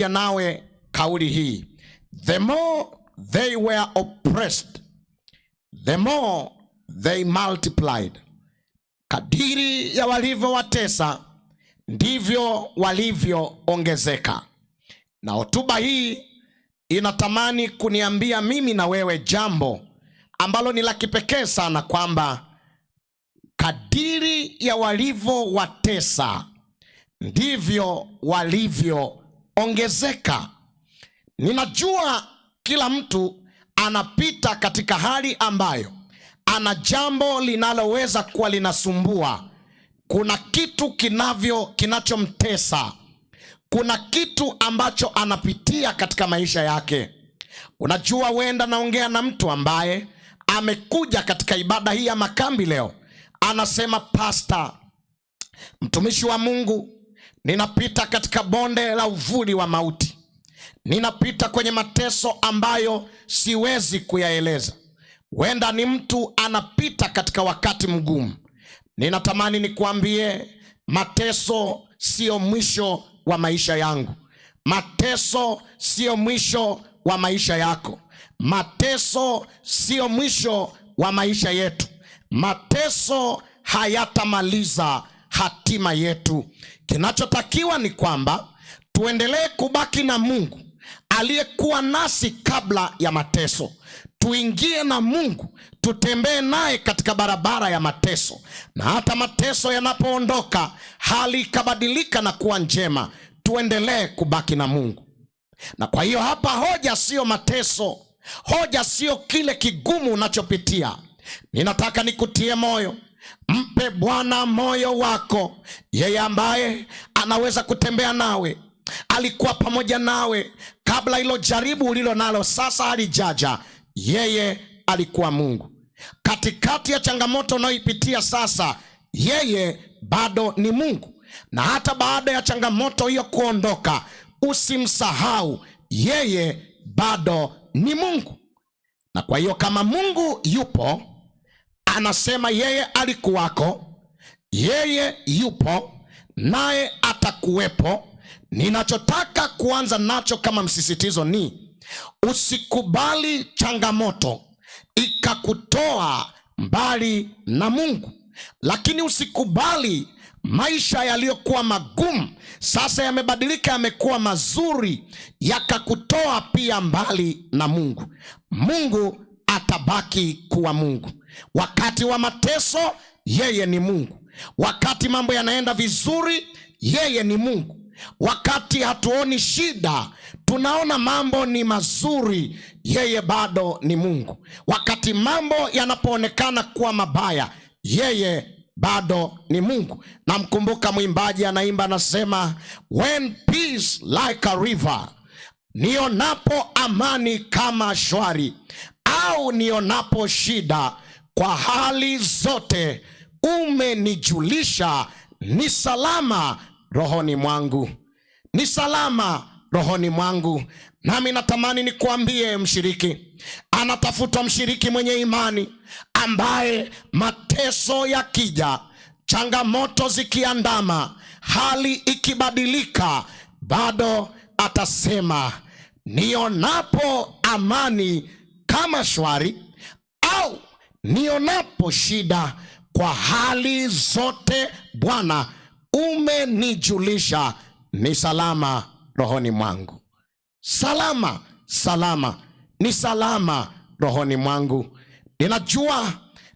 Nawe kauli hii, the more they were oppressed, the more they multiplied. Kadiri ya walivyowatesa ndivyo walivyoongezeka. Na hotuba hii inatamani kuniambia mimi na wewe jambo ambalo ni la kipekee sana, kwamba kadiri ya walivyowatesa ndivyo walivyoongezeka. Ninajua kila mtu anapita katika hali ambayo ana jambo linaloweza kuwa linasumbua. Kuna kitu kinachomtesa, kuna kitu ambacho anapitia katika maisha yake. Unajua, huenda naongea na mtu ambaye amekuja katika ibada hii ya makambi leo, anasema, "Pasta, mtumishi wa Mungu, ninapita katika bonde la uvuli wa mauti, ninapita kwenye mateso ambayo siwezi kuyaeleza." Huenda ni mtu anapita katika wakati mgumu. Ninatamani nikuambie, mateso siyo mwisho wa maisha yangu. Mateso siyo mwisho wa maisha yako. Mateso siyo mwisho wa maisha yetu. Mateso hayatamaliza hatima yetu. Kinachotakiwa ni kwamba tuendelee kubaki na Mungu aliyekuwa nasi kabla ya mateso. Tuingie na Mungu, tutembee naye katika barabara ya mateso, na hata mateso yanapoondoka, hali ikabadilika na kuwa njema, tuendelee kubaki na Mungu. Na kwa hiyo hapa hoja siyo mateso, hoja siyo kile kigumu unachopitia. Ninataka nikutie moyo, mpe Bwana moyo wako, yeye ambaye anaweza kutembea nawe, alikuwa pamoja nawe kabla hilo jaribu ulilo nalo sasa halijaja. Yeye alikuwa Mungu. Katikati ya changamoto unayoipitia sasa, yeye bado ni Mungu, na hata baada ya changamoto hiyo kuondoka, usimsahau, yeye bado ni Mungu. Na kwa hiyo kama Mungu yupo, anasema yeye alikuwako, yeye yupo, naye atakuwepo. Ninachotaka kuanza nacho kama msisitizo ni usikubali changamoto ikakutoa mbali na Mungu, lakini usikubali maisha yaliyokuwa magumu sasa yamebadilika, yamekuwa mazuri, yakakutoa pia mbali na Mungu. Mungu atabaki kuwa Mungu. Wakati wa mateso, yeye ni Mungu. Wakati mambo yanaenda vizuri, yeye ni Mungu. Wakati hatuoni shida, tunaona mambo ni mazuri, yeye bado ni Mungu. Wakati mambo yanapoonekana kuwa mabaya, yeye bado ni Mungu. Namkumbuka mwimbaji anaimba, anasema, "When peace like a river," nionapo amani kama shwari, au nionapo shida, kwa hali zote umenijulisha, ni salama rohoni mwangu, ni salama rohoni mwangu. Nami natamani nikuambie mshiriki, anatafutwa mshiriki mwenye imani ambaye mateso yakija, changamoto zikiandama, hali ikibadilika, bado atasema, "Nionapo amani kama shwari au nionapo shida, kwa hali zote Bwana umenijulisha, ni salama rohoni mwangu." Salama, salama, ni salama rohoni mwangu. Ninajua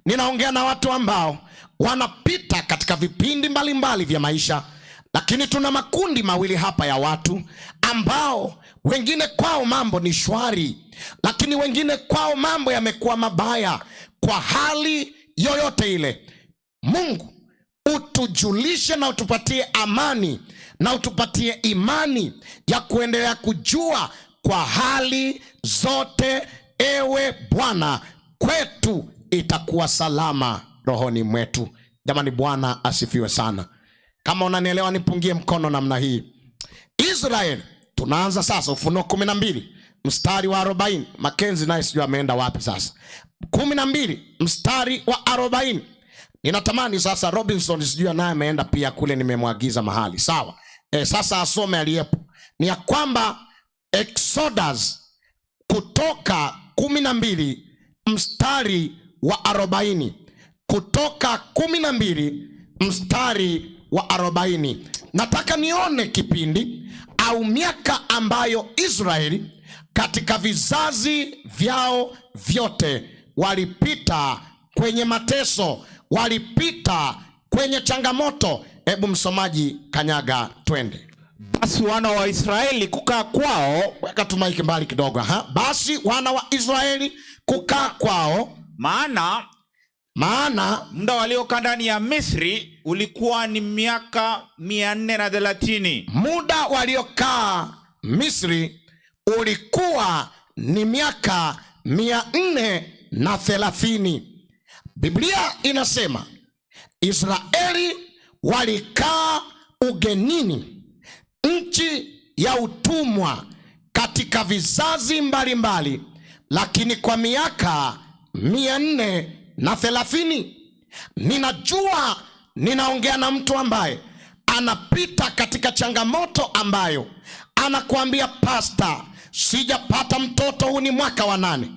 ninaongea na watu ambao wanapita katika vipindi mbalimbali mbali vya maisha, lakini tuna makundi mawili hapa ya watu ambao wengine kwao mambo ni shwari, lakini wengine kwao mambo yamekuwa mabaya. Kwa hali yoyote ile, Mungu utujulishe na utupatie amani na utupatie imani ya kuendelea kujua kwa hali zote, ewe Bwana, kwetu itakuwa salama rohoni mwetu. Jamani, Bwana asifiwe sana. Kama unanielewa nipungie mkono namna hii. Israel, tunaanza sasa Ufunuo 12 mstari wa 40. Makenzi naye sijui ameenda wapi sasa. 12 mstari wa 40. Ninatamani sasa Robinson sijui naye ameenda pia kule, nimemwagiza mahali. Sawa. Sasa asome aliyepo. ni ya kwamba Exodus, Kutoka 12 mstari wa 40, Kutoka 12 mstari wa 40. Nataka nione kipindi au miaka ambayo Israeli katika vizazi vyao vyote walipita kwenye mateso, walipita kwenye changamoto. Hebu msomaji kanyaga, twende. Basi wana wa Israeli kukaa kwao, Weka tu maiki mbali kidogo. Ha? Basi wana wa Israeli kukaa kwao, maana maana muda waliokaa ndani ya Misri ulikuwa ni miaka 430. Muda waliokaa Misri ulikuwa ni miaka 430. Biblia inasema Israeli walikaa ugenini, nchi ya utumwa, katika vizazi mbalimbali, lakini kwa miaka 430. Ninajua ninaongea na mtu ambaye anapita katika changamoto ambayo anakuambia, "Pasta, sijapata mtoto, huu ni mwaka wa 8."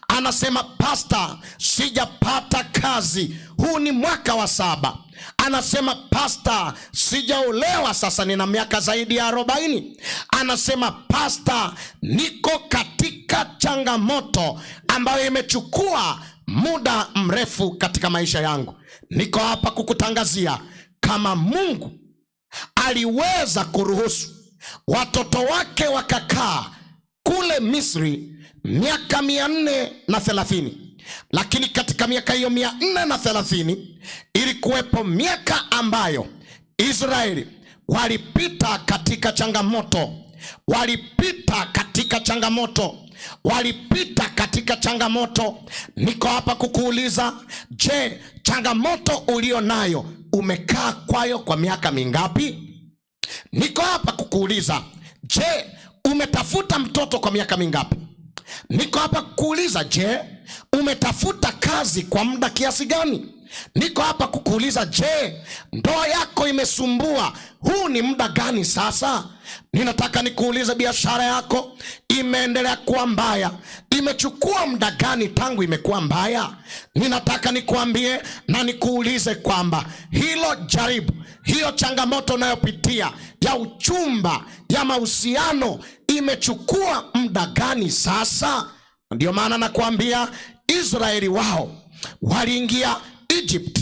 Anasema, "Pasta, sijapata kazi, huu ni mwaka wa 7." Anasema, "Pasta, sijaolewa, sasa nina miaka zaidi ya 40." Anasema, "Pasta, niko katika changamoto ambayo imechukua muda mrefu katika maisha yangu." Niko hapa kukutangazia, kama Mungu aliweza kuruhusu watoto wake wakakaa kule Misri miaka 430, lakini katika miaka hiyo 430 ilikuwepo miaka ambayo Israeli walipita katika changamoto, walipita katika changamoto, walipita katika changamoto. Niko hapa kukuuliza, je, changamoto ulio nayo umekaa kwayo kwa miaka mingapi? Niko hapa kukuuliza, je, umetafuta mtoto kwa miaka mingapi? Niko hapa kukuuliza, je, umetafuta kazi kwa muda kiasi gani? Niko hapa kukuuliza, je, ndoa yako imesumbua, huu ni muda gani sasa? Ninataka nikuulize, biashara yako imeendelea kuwa mbaya, imechukua muda gani tangu imekuwa mbaya? Ninataka nikuambie na nikuulize kwamba hilo jaribu, hiyo changamoto unayopitia ya uchumba, ya mahusiano, imechukua muda gani sasa? Ndio maana nakuambia Israeli wao waliingia Egypt,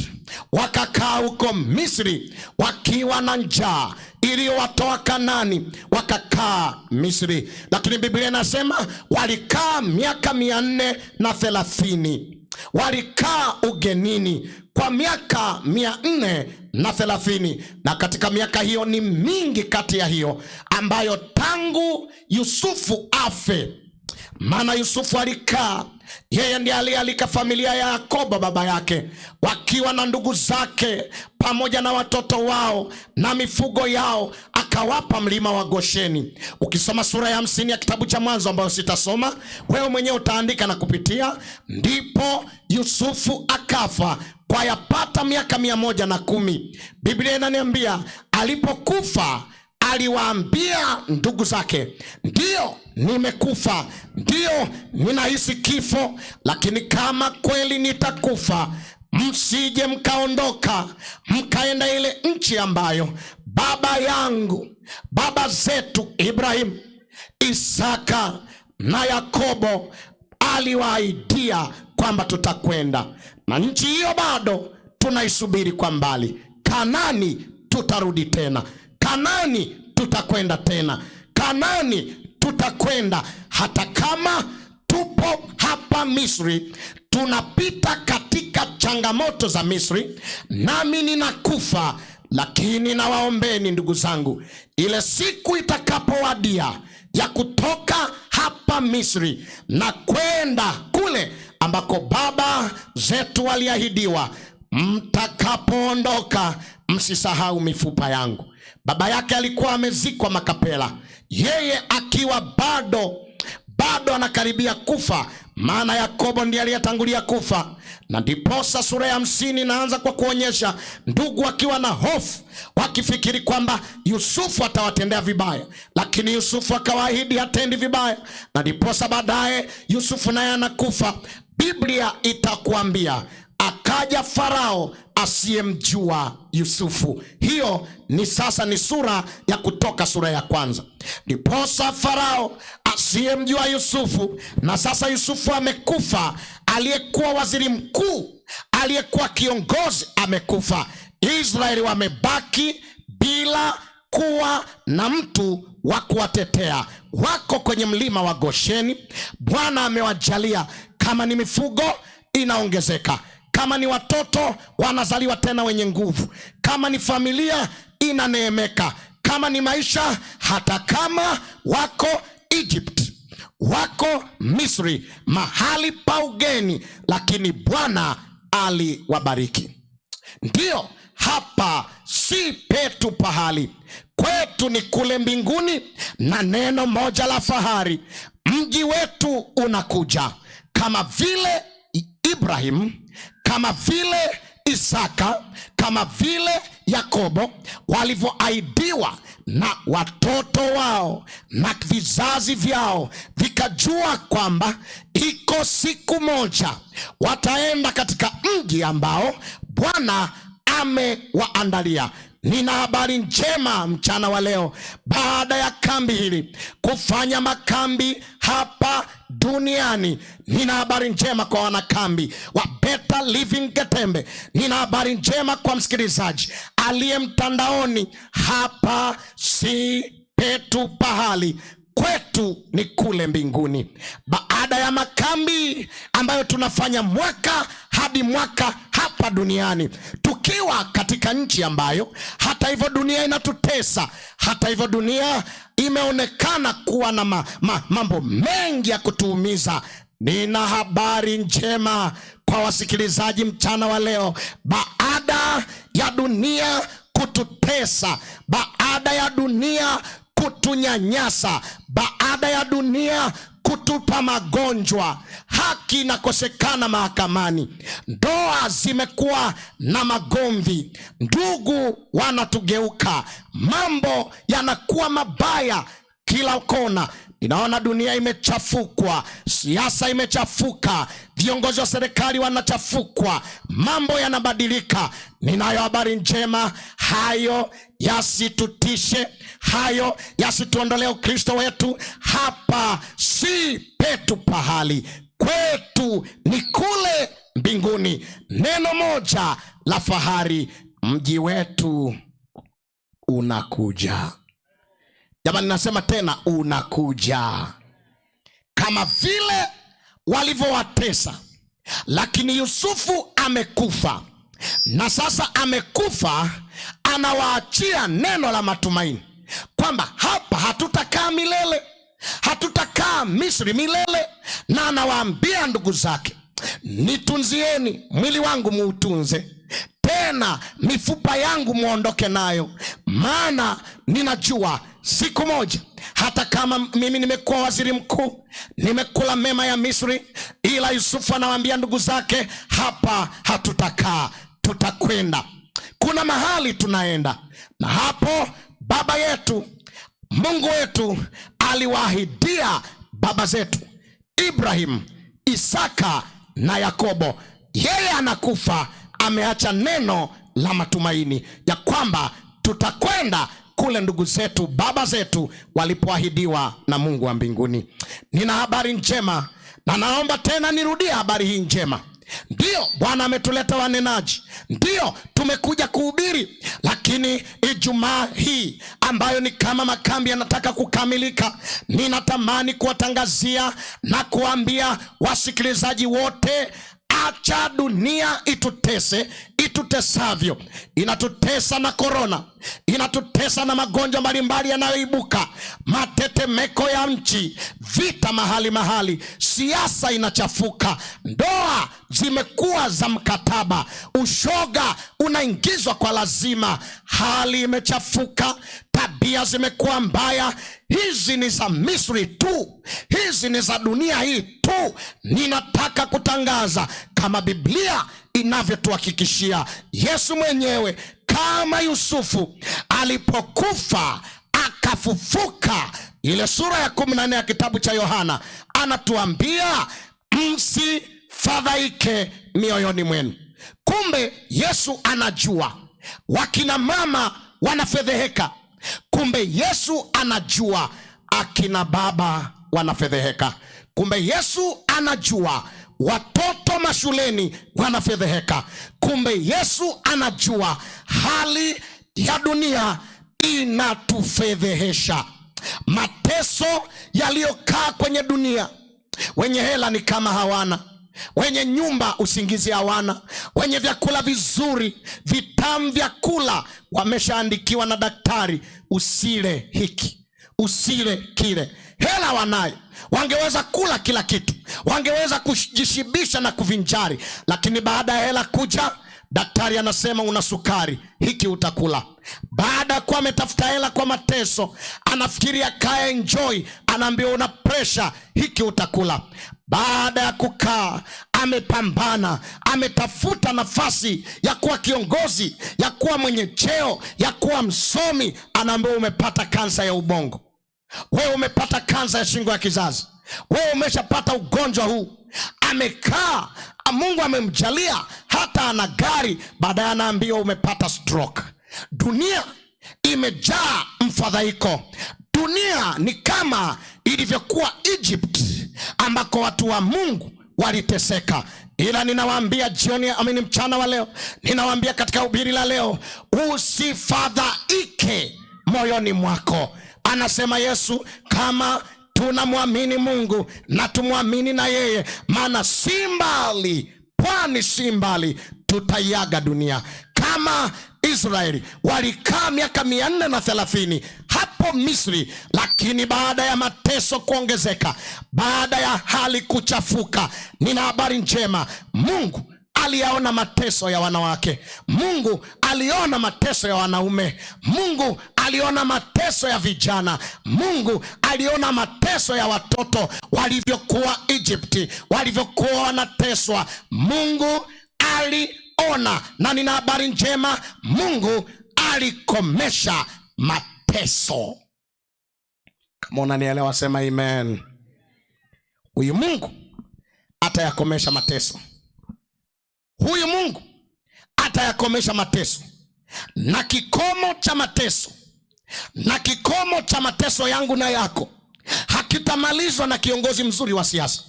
wakakaa huko Misri wakiwa na njaa iliyowatoa Kanani, wakakaa Misri. Lakini Biblia inasema walikaa miaka 430, walikaa ugenini kwa miaka 430, na katika miaka hiyo ni mingi kati ya hiyo ambayo tangu Yusufu afe, maana Yusufu alikaa, yeye ndiye alialika familia ya Yakobo baba yake, wakiwa na ndugu zake pamoja na watoto wao na mifugo yao, akawapa mlima wa Gosheni. Ukisoma sura ya 50 ya kitabu cha Mwanzo, ambayo sitasoma, wewe mwenyewe utaandika na kupitia. Ndipo Yusufu akafa kwa yapata miaka 110. Biblia inaniambia alipokufa aliwaambia ndugu zake, "Ndiyo nimekufa, ndiyo ninahisi kifo, lakini kama kweli nitakufa, msije mkaondoka mkaenda ile nchi ambayo baba yangu, baba zetu Ibrahimu, Isaka na Yakobo aliwaahidia kwamba tutakwenda, na nchi hiyo bado tunaisubiri kwa mbali. Kanani tutarudi tena, Kanani tutakwenda tena, Kanani tutakwenda, hata kama tupo hapa Misri, tunapita katika changamoto za Misri, nami ninakufa, lakini nawaombeni ndugu zangu, ile siku itakapowadia ya kutoka hapa Misri na kwenda kule ambako baba zetu waliahidiwa, mtakapoondoka msisahau mifupa yangu." Baba yake alikuwa amezikwa Makapela, yeye akiwa bado bado anakaribia kufa, maana Yakobo ndiye aliyetangulia kufa. Na ndiposa sura ya 50 inaanza kwa kuonyesha ndugu wakiwa na hofu, wakifikiri kwamba Yusufu atawatendea vibaya, lakini Yusufu akawaahidi hatendi vibaya, na ndiposa baadaye Yusufu naye anakufa. Biblia itakuambia akaja Farao asiyemjua Yusufu. Hiyo ni sasa ni sura ya Kutoka sura ya kwanza. Ndiposa Farao asiyemjua Yusufu, na sasa Yusufu amekufa, aliyekuwa waziri mkuu, aliyekuwa kiongozi amekufa. Israeli wamebaki bila kuwa na mtu wa kuwatetea, wako kwenye mlima wa Gosheni. Bwana amewajalia, kama ni mifugo inaongezeka, kama ni watoto wanazaliwa tena wenye nguvu, kama ni familia inaneemeka, kama ni maisha, hata kama wako Egypt, wako Misri, mahali pa ugeni, lakini Bwana aliwabariki. Ndiyo, hapa si petu pahali, kwetu ni kule mbinguni, na neno moja la fahari, mji wetu unakuja, kama vile Ibrahim, kama vile Isaka, kama vile Yakobo walivyoahidiwa na watoto wao na vizazi vyao vikajua kwamba iko siku moja wataenda katika mji ambao Bwana amewaandalia. Nina habari njema mchana wa leo, baada ya kambi hili kufanya makambi hapa duniani, nina habari njema kwa wanakambi wa Better Living Getembe. Nina habari njema kwa msikilizaji aliye mtandaoni. Hapa si petu pahali, kwetu ni kule mbinguni. Baada ya makambi ambayo tunafanya mwaka hadi mwaka hapa duniani, tukiwa katika nchi ambayo hata hivyo dunia inatutesa, hata hivyo dunia imeonekana kuwa na mambo mengi ya kutuumiza. Nina habari njema kwa wasikilizaji mchana wa leo. Baada ya dunia kututesa, baada ya dunia kutunyanyasa, baada ya dunia kutupa magonjwa, haki inakosekana mahakamani, ndoa zimekuwa na magomvi, ndugu wanatugeuka, mambo yanakuwa mabaya kila kona. Ninaona dunia imechafukwa, siasa imechafuka, viongozi wa serikali wanachafukwa, mambo yanabadilika. Ninayo habari njema, hayo yasitutishe, hayo yasituondolee Ukristo wetu. Hapa si petu pahali, kwetu ni kule mbinguni. Neno moja la fahari, mji wetu unakuja. Jamani, nasema tena, unakuja. Kama vile walivyowatesa, lakini Yusufu amekufa, na sasa amekufa, anawaachia neno la matumaini kwamba hapa hatutakaa milele, hatutakaa Misri milele. Na anawaambia ndugu zake, nitunzieni mwili wangu, muutunze tena, mifupa yangu muondoke nayo, maana ninajua siku moja, hata kama mimi nimekuwa waziri mkuu, nimekula mema ya Misri, ila Yusufu anawaambia ndugu zake, hapa hatutakaa, tutakwenda. Kuna mahali tunaenda, na hapo baba yetu Mungu wetu aliwaahidia baba zetu Ibrahim, Isaka na Yakobo. Yeye anakufa, ameacha neno la matumaini ya kwamba tutakwenda kule ndugu zetu baba zetu walipoahidiwa na Mungu wa mbinguni. Nina habari njema, na naomba tena nirudie habari hii njema. Ndiyo, Bwana ametuleta wanenaji, ndiyo tumekuja kuhubiri, lakini Ijumaa hii ambayo ni kama makambi yanataka kukamilika, ninatamani kuwatangazia na kuambia wasikilizaji wote, acha dunia itutese itutesavyo. Inatutesa na korona, inatutesa na magonjwa mbalimbali yanayoibuka, matetemeko ya nchi, vita mahali mahali, siasa inachafuka, ndoa zimekuwa za mkataba, ushoga unaingizwa kwa lazima, hali imechafuka, tabia zimekuwa mbaya. Hizi ni za Misri tu, hizi ni za dunia hii tu. Ninataka kutangaza kama Biblia inavyotuhakikishia, Yesu mwenyewe kama Yusufu alipokufa akafufuka, ile sura ya 14 ya kitabu cha Yohana anatuambia msifadhaike mioyoni mwenu. Kumbe Yesu anajua wakina mama wanafedheheka. Kumbe Yesu anajua akina baba wanafedheheka. Kumbe Yesu anajua watoto mashuleni wanafedheheka. Kumbe Yesu anajua hali ya dunia inatufedhehesha. Mateso yaliyokaa kwenye dunia, wenye hela ni kama hawana, wenye nyumba usingizi hawana, wenye vyakula vizuri vitamu vyakula wameshaandikiwa na daktari, usile hiki usile kile. Hela wanayo, wangeweza kula kila kitu, wangeweza kujishibisha na kuvinjari, lakini baada ya hela kuja, daktari anasema una sukari, hiki utakula. Baada ya kuwa ametafuta hela kwa mateso, anafikiria kae enjoy, anaambiwa una presha, hiki utakula. Baada ya kukaa amepambana, ametafuta nafasi ya kuwa kiongozi, ya kuwa mwenye cheo, ya kuwa msomi, anaambiwa umepata kansa ya ubongo, wewe umepata kansa ya shingo ya kizazi, wewe umeshapata ugonjwa huu. Amekaa, Mungu amemjalia hata ana gari, baadaye anaambiwa umepata stroke. Dunia imejaa mfadhaiko. Dunia ni kama ilivyokuwa Egypt ambako watu wa Mungu waliteseka. Ila ninawaambia jioni, amini, mchana wa leo, ninawaambia katika hubiri la leo, usifadhaike moyoni mwako. Anasema Yesu, kama tunamwamini Mungu na tumwamini na yeye, maana si mbali, pwani si mbali, tutaiaga dunia. Kama Israeli walikaa miaka 430 hapo Misri, lakini baada ya mateso kuongezeka, baada ya hali kuchafuka, nina habari njema, Mungu aliyaona mateso ya wanawake, Mungu aliona mateso ya wanaume, Mungu aliona mateso ya vijana, Mungu aliona mateso ya watoto walivyokuwa Egypti, walivyokuwa wanateswa. Mungu aliona, na nina habari njema, Mungu alikomesha mateso. Kama unanielewa sema amen. Huyu Mungu atayakomesha mateso. Huyu Mungu atayakomesha mateso, na kikomo cha mateso, na kikomo cha mateso yangu na yako hakitamalizwa na kiongozi mzuri wa siasa,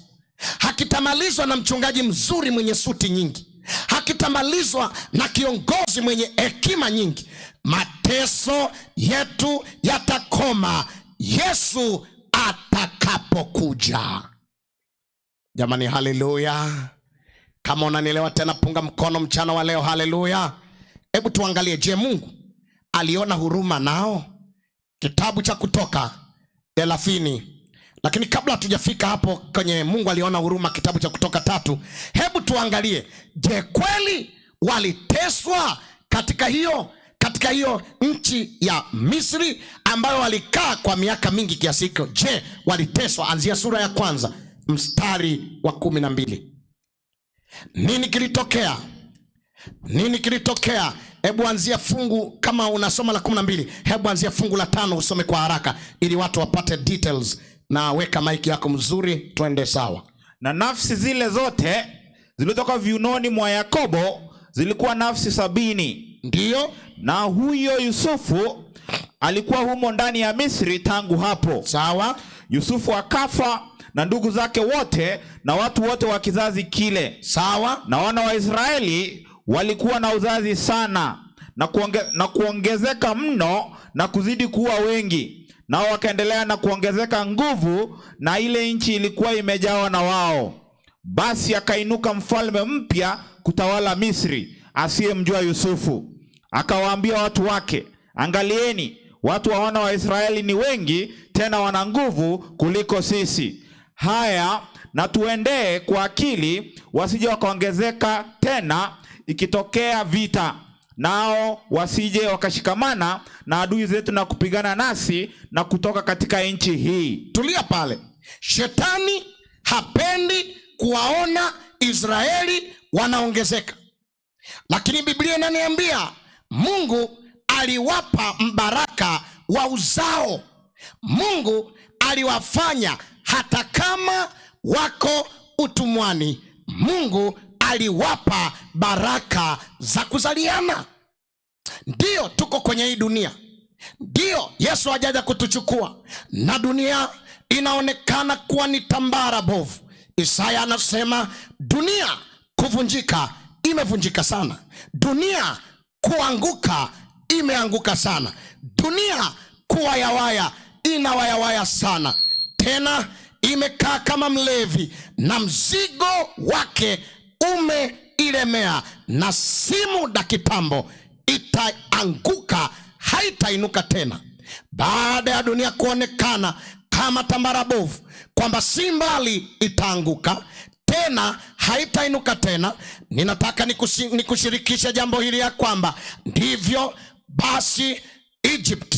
hakitamalizwa na mchungaji mzuri mwenye suti nyingi, hakitamalizwa na kiongozi mwenye hekima nyingi. Mateso yetu yatakoma Yesu atakapokuja. Jamani, haleluya! Kama unanielewa tena, punga mkono mchana wa leo. Haleluya! Hebu tuangalie, je, Mungu aliona huruma nao? Kitabu cha Kutoka 30. Lakini kabla hatujafika hapo kwenye Mungu aliona huruma, kitabu cha Kutoka 3, hebu tuangalie, je, kweli waliteswa katika hiyo nchi ya Misri ambayo walikaa kwa miaka mingi kiasi hicho? Je, waliteswa? Anzia sura ya 1 mstari wa 12. Nini kilitokea? Nini kilitokea? Hebu anzia fungu, kama unasoma la 12, hebu anzia fungu la 5 usome kwa haraka ili watu wapate details. Na weka mic yako mzuri, twende sawa. Na nafsi zile zote zilizotoka viunoni mwa Yakobo zilikuwa nafsi 70. Ndiyo. Na huyo Yusufu alikuwa humo ndani ya Misri tangu hapo. Sawa. Yusufu akafa na ndugu zake wote na watu wote wa kizazi kile. Sawa. Na wana wa Israeli walikuwa na uzazi sana na kuongezeka mno na kuzidi kuwa wengi. Nao wakaendelea na kuongezeka nguvu, na ile nchi ilikuwa imejawa na wao. Basi akainuka mfalme mpya kutawala Misri, asiyemjua Yusufu. Akawaambia watu wake, Angalieni, watu wa wana wa Israeli ni wengi, tena wana nguvu kuliko sisi. Haya, na tuendee kwa akili, wasije wakaongezeka tena ikitokea vita, nao wasije wakashikamana na adui zetu na kupigana nasi na kutoka katika nchi hii. Tulia pale. Shetani hapendi kuwaona Israeli wanaongezeka, lakini Biblia inaniambia Mungu aliwapa mbaraka wa uzao. Mungu aliwafanya hata kama wako utumwani, Mungu aliwapa baraka za kuzaliana. Ndiyo tuko kwenye hii dunia, ndiyo Yesu hajaja kutuchukua, na dunia inaonekana kuwa ni tambara bovu. Isaya anasema dunia kuvunjika imevunjika sana, dunia kuanguka imeanguka sana, dunia kuwayawaya inawayawaya sana, tena imekaa kama mlevi na mzigo wake umeilemea, na si muda kitambo itaanguka, haitainuka tena. Baada ya dunia kuonekana kama tambara bovu, kwamba si mbali itaanguka tena, haitainuka tena. Ninataka nikushirikishe jambo hili ya kwamba ndivyo basi Egypt,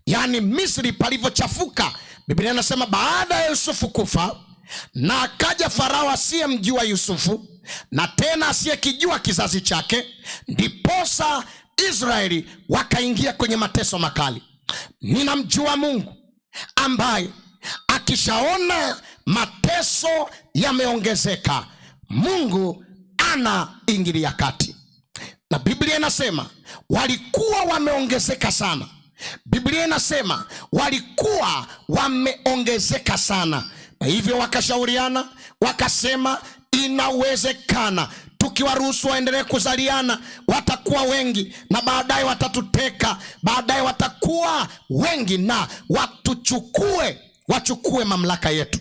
yani Misri palivyochafuka. Biblia inasema baada ya Yusufu kufa na akaja Farao asiyemjua Yusufu na tena asiyekijua kizazi chake, ndiposa Israeli wakaingia kwenye mateso makali. Ninamjua Mungu ambaye akishaona mateso yameongezeka, Mungu anaingilia kati. Na Biblia inasema walikuwa wameongezeka sana. Biblia inasema walikuwa wameongezeka sana, na hivyo wakashauriana, wakasema inawezekana tukiwaruhusu waendelee kuzaliana watakuwa wengi, na baadaye watatuteka, baadaye watakuwa wengi na watuchukue, wachukue mamlaka yetu.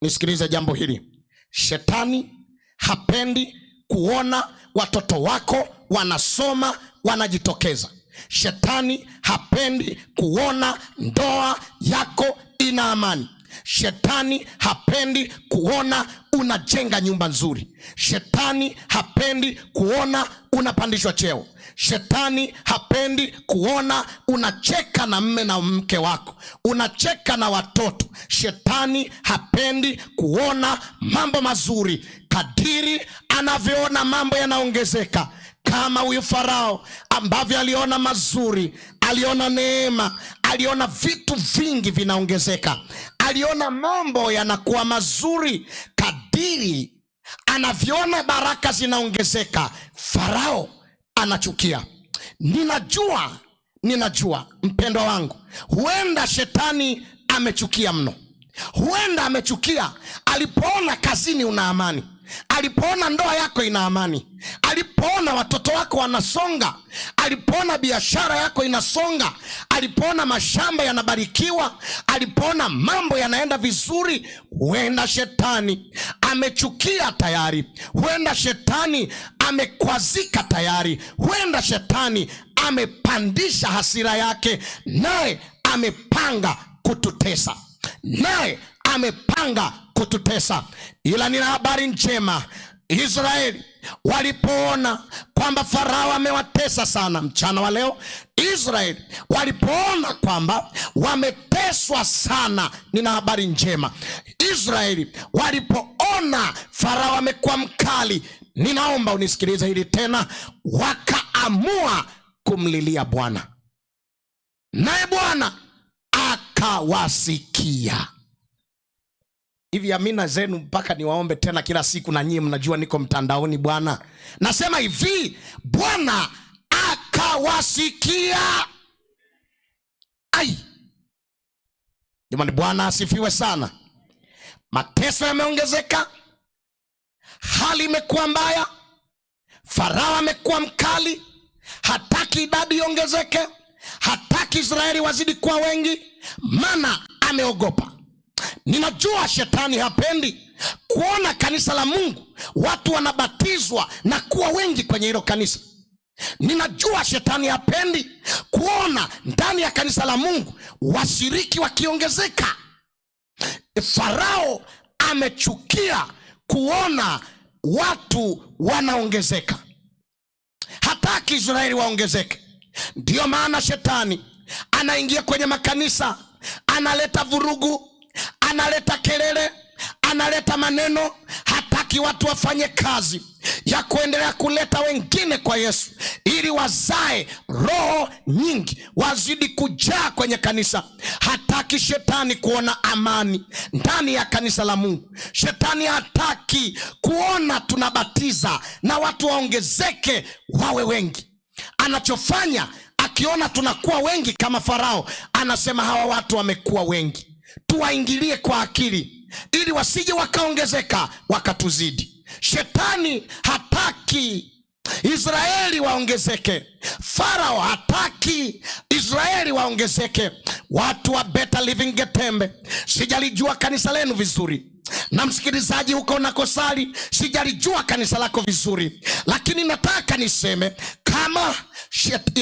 Nisikilize jambo hili, shetani hapendi kuona watoto wako wanasoma wanajitokeza. Shetani hapendi kuona ndoa yako ina amani. Shetani hapendi kuona unajenga nyumba nzuri. Shetani hapendi kuona unapandishwa cheo. Shetani hapendi kuona unacheka na mme na mke wako, unacheka na watoto. Shetani hapendi kuona mambo mazuri. Kadiri anavyoona mambo yanaongezeka, kama huyu Farao ambavyo aliona mazuri, aliona neema, aliona vitu vingi vinaongezeka, aliona mambo yanakuwa mazuri. Kadiri anavyoona baraka zinaongezeka, Farao anachukia. Ninajua mpendwa wangu, huenda shetani amechukia mno. Huenda amechukia alipoona kazini una amani, alipoona ndoa yako ina amani, alipoona watoto wako wanasonga, alipoona biashara yako inasonga, alipoona mashamba yanabarikiwa, alipoona mambo yanaenda vizuri. Huenda shetani amechukia tayari, huenda shetani amekwazika tayari, huenda shetani amepandisha hasira yake, naye amepanga kututesa, naye amepanga kututesa. Ila nina habari njema. Israeli walipoona kwamba Farao amewatesa sana, mchana wa leo Israeli walipoona kwamba wameteswa sana, nina habari njema. Israeli walipoona Farao amekuwa mkali, ninaomba unisikilize hili tena, wakaamua kumlilia Bwana, naye Bwana akawasikia. Hivi amina zenu mpaka niwaombe tena kila siku, na nyie mnajua niko mtandaoni. Bwana nasema hivi, Bwana akawasikia. Ai jamani, Bwana asifiwe sana. Mateso yameongezeka, hali imekuwa mbaya, Farao amekuwa mkali, hataki idadi iongezeke, hataki Israeli wazidi kuwa wengi, maana ameogopa. Ninajua shetani hapendi kuona kanisa la Mungu watu wanabatizwa na kuwa wengi kwenye hilo kanisa. Ninajua shetani hapendi kuona ndani ya kanisa la Mungu washiriki wakiongezeka. Farao amechukia kuona watu wanaongezeka, hataki Israeli waongezeke. Ndiyo maana shetani anaingia kwenye makanisa, analeta vurugu, analeta kelele, analeta maneno. Hataki watu wafanye kazi ya kuendelea kuleta wengine kwa Yesu, ili wazae roho nyingi, wazidi kujaa kwenye kanisa. Hataki shetani kuona amani ndani ya kanisa la Mungu. Shetani hataki kuona tunabatiza na watu waongezeke wawe wengi. Anachofanya, akiona tunakuwa wengi kama Farao, anasema hawa watu wamekuwa wengi, tuwaingilie kwa akili ili wasije wakaongezeka wakatuzidi. Shetani hataki Israeli waongezeke. Farao hataki Israeli waongezeke. Watu wa Better Living Getembe, sijalijua kanisa lenu vizuri, na msikilizaji huko unakosali, sijalijua kanisa lako vizuri, lakini nataka niseme kama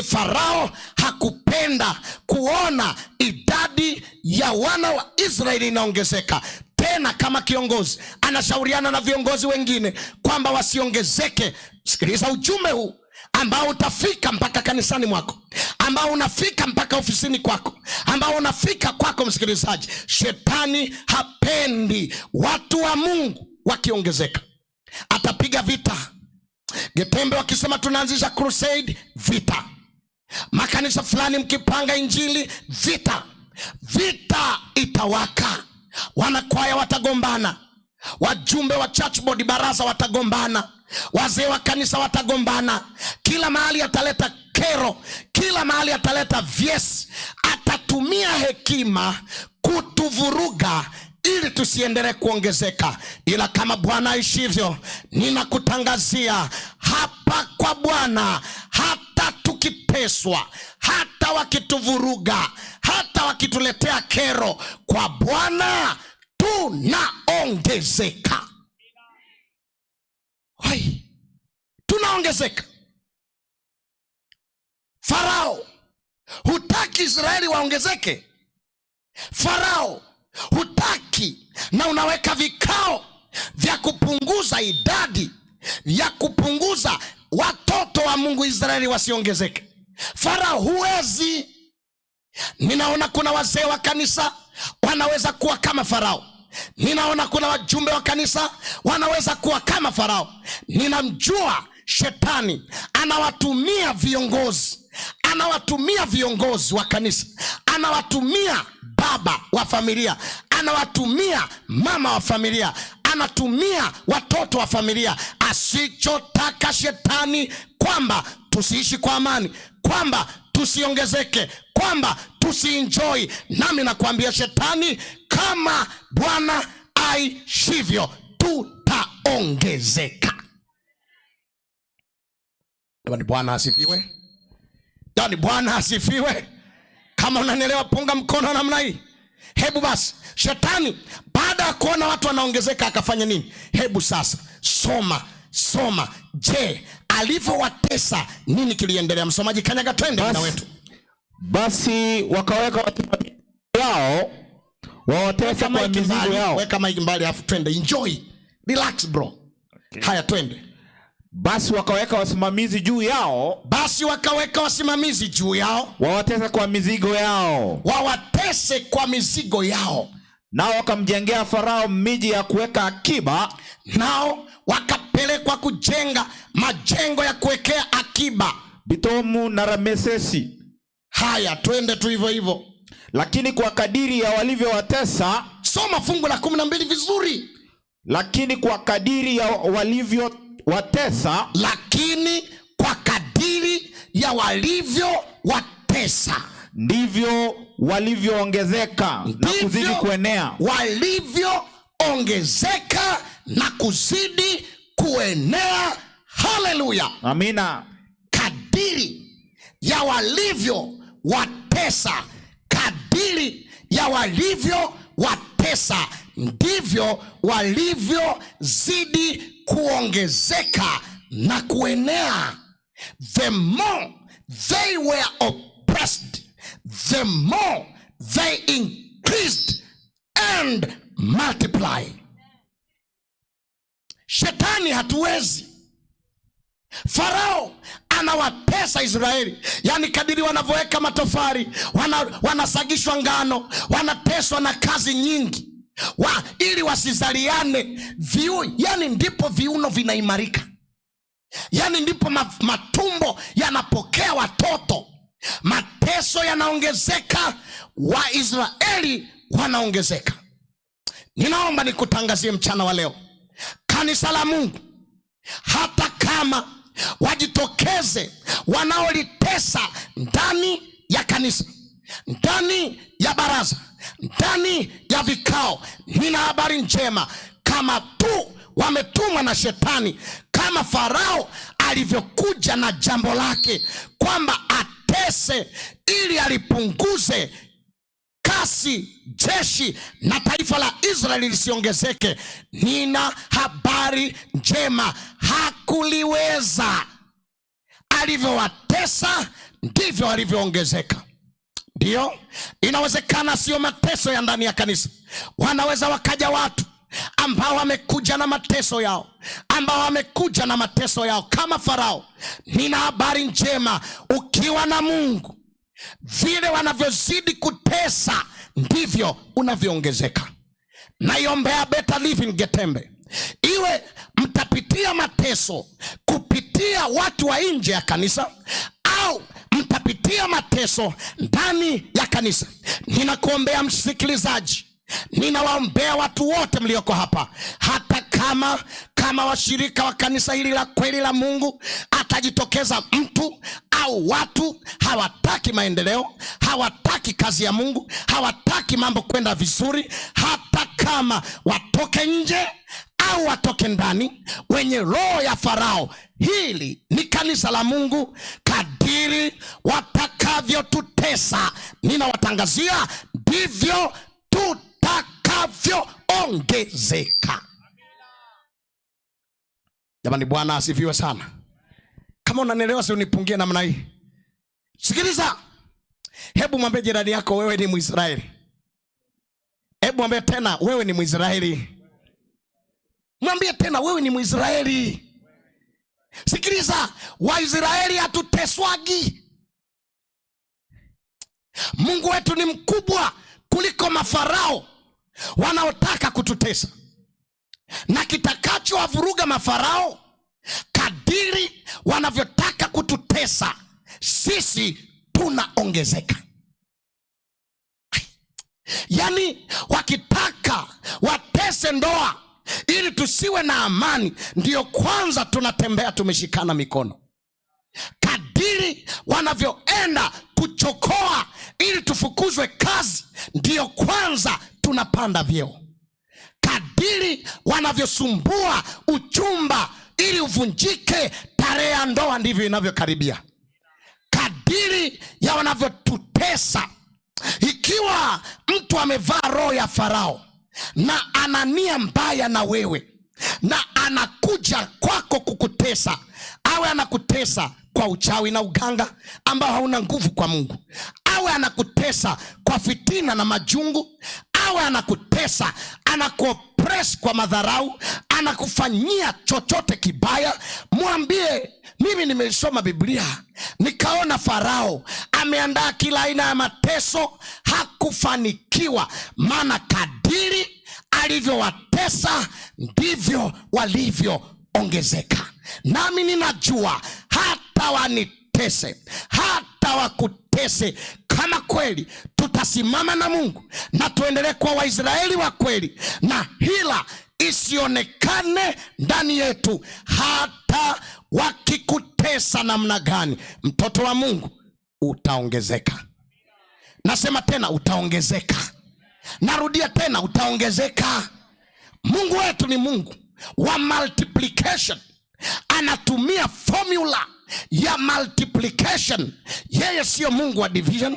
Farao hakupenda kuona idadi ya wana wa Israeli inaongezeka, tena kama kiongozi anashauriana na viongozi wengine kwamba wasiongezeke. Sikiliza ujumbe huu ambao utafika mpaka kanisani mwako, ambao unafika mpaka ofisini kwako, ambao unafika kwako msikilizaji. Shetani hapendi watu wa Mungu wakiongezeka, atapiga vita. Getembe wakisema tunaanzisha crusade, vita. Makanisa fulani mkipanga injili, vita. Vita itawaka, wanakwaya watagombana, wajumbe wa church board baraza watagombana, wazee wa kanisa watagombana. Kila mahali ataleta kero, kila mahali ataleta vyesi, atatumia hekima kutuvuruga ili tusiendelee kuongezeka. Ila kama Bwana aishivyo, ninakutangazia hapa kwa Bwana, hata tukiteswa, hata wakituvuruga, hata wakituletea kero, kwa Bwana tunaongezeka. Hai, tunaongezeka. Farao hutaki Israeli waongezeke. Farao hutaki, na unaweka vikao vya kupunguza idadi ya kupunguza watoto wa Mungu Israeli wasiongezeke. Farao huwezi. Ninaona kuna wazee wa kanisa wanaweza kuwa kama Farao. Ninaona kuna wajumbe wa kanisa wanaweza kuwa kama Farao. Ninamjua shetani anawatumia viongozi, anawatumia viongozi wa kanisa, anawatumia baba wa familia, anawatumia mama wa familia, anatumia watoto wa familia. Asichotaka shetani kwamba tusiishi kwa amani, kwamba tusiongezeke, kwamba tusienjoy. Nami nakwambia shetani, kama Bwana aishivyo, tutaongezeka. Jamani, Bwana asifiwe. Jamani, Bwana asifiwe. Kama unanielewa, punga mkono namna hii. Hebu basi, shetani baada ya kuona watu wanaongezeka akafanya nini? Hebu sasa soma, soma. Je, alivyowatesa nini kiliendelea? Msomaji kanyaga, twende muda wetu. Basi wakaweka wasimamizi yao wawatese kwa mizigo yao. Weka mic mbali afu twende, enjoy. Relax bro. Okay. Haya, twende. Basi wakaweka wasimamizi juu yao. Basi wakaweka wasimamizi juu yao. Wawatese kwa mizigo yao. Wawatese kwa mizigo yao. Nao wakamjengea Farao miji ya kuweka akiba. Nao wakapelekwa kujenga majengo ya kuwekea akiba, Bitomu na Ramesesi. Haya, twende tu hivyo hivyo. Lakini kwa kadiri ya walivyowatesa. Soma fungu la 12 vizuri. Lakini kwa kadiri ya walivyowatesa. Lakini kwa kadiri ya walivyowatesa, ndivyo walivyoongezeka na kuzidi kuenea. Walivyoongezeka na kuzidi kuenea. Haleluya, amina. Kadiri ya walivyowatesa, kadiri ya walivyowatesa, ndivyo walivyozidi kuongezeka na kuenea. The more they were oppressed, the more they increased and multiply. Shetani hatuwezi. Farao anawatesa Israeli, yaani kadiri wanavyoweka matofali, wanasagishwa ngano, wanateswa na kazi nyingi ili wasizaliane yani ndipo viuno vinaimarika, yani ndipo matumbo yanapokea watoto, mateso yanaongezeka, Waisraeli wanaongezeka. Ninaomba nikutangazie mchana wa leo, kanisa la Mungu, hata kama wajitokeze wanaolitesa ndani ya kanisa, ndani ya baraza, ndani ya vikao, nina habari njema. Kama tu wametumwa na shetani, kama Farao alivyokuja na jambo lake kwamba atese ili alipunguze kasi jeshi na taifa la Israeli lisiongezeke, nina habari njema, hakuliweza. Alivyowatesa ndivyo alivyoongezeka. Ndiyo, inawezekana sio mateso ya ndani ya kanisa. Wanaweza wakaja watu ambao wamekuja na mateso yao, ambao wamekuja na mateso yao kama Farao. Nina habari njema, ukiwa na Mungu, vile wanavyozidi kutesa ndivyo unavyoongezeka. Naiombea Better Living Getembe, iwe mtapitia mateso kupitia watu wa nje ya kanisa au mtapitia mateso ndani ya kanisa. Ninakuombea msikilizaji, ninawaombea watu wote mlioko hapa, hata kama washirika wa kanisa hili la kweli la Mungu, atajitokeza mtu au watu hawataki maendeleo, hawataki kazi ya Mungu, hawataki mambo kwenda vizuri, hata kama watoke nje au watoke ndani, wenye roho ya Farao, hili ni kanisa la Mungu. Kadiri watakavyotutesa, ninawatangazia ndivyo tutakavyoongezeka. Jamani, Bwana asifiwe sana. Kama unanielewa, si unipungie namna hii. Sikiliza, hebu mwambie jirani yako, wewe ni Mwisraeli. Hebu mwambie tena, wewe ni Mwisraeli. Mwambie tena, wewe ni Mwisraeli. Sikiliza, Waisraeli hatuteswagi. Mungu wetu ni mkubwa kuliko mafarao wanaotaka kututesa, na kitakachowavuruga mafarao kadiri wanavyotaka kututesa, sisi tunaongezeka. Yaani wakitaka watese ndoa ili tusiwe na amani, ndiyo kwanza tunatembea tumeshikana mikono. Kadiri wanavyoenda kuchokoa ili tufukuzwe kazi, ndiyo kwanza tunapanda vyeo. Kadiri wanavyosumbua uchumba ili uvunjike, tarehe ya ndoa ndivyo inavyokaribia. Kadiri ya wanavyotutesa, ikiwa mtu amevaa roho ya Farao na ana nia mbaya na wewe na anakuja kwako kukutesa, awe anakutesa kwa uchawi na uganga ambao hauna nguvu kwa Mungu, awe anakutesa kwa fitina na majungu, awe anakutesa, anakuoppress kwa madharau, anakufanyia chochote kibaya, mwambie mimi nimesoma Biblia nikaona Farao ameandaa kila aina ya mateso, hakufanikiwa, maana kadiri alivyowatesa ndivyo walivyoongezeka. Nami ninajua hata wanitese, hata wakutese, kama kweli tutasimama na Mungu na tuendelee kuwa Waisraeli wa kweli na hila isionekane ndani yetu, hata wakikutesa namna gani, mtoto wa Mungu utaongezeka. Nasema tena, utaongezeka. Narudia tena, utaongezeka. Mungu wetu ni Mungu wa multiplication. Anatumia formula ya multiplication. Yeye sio Mungu wa division,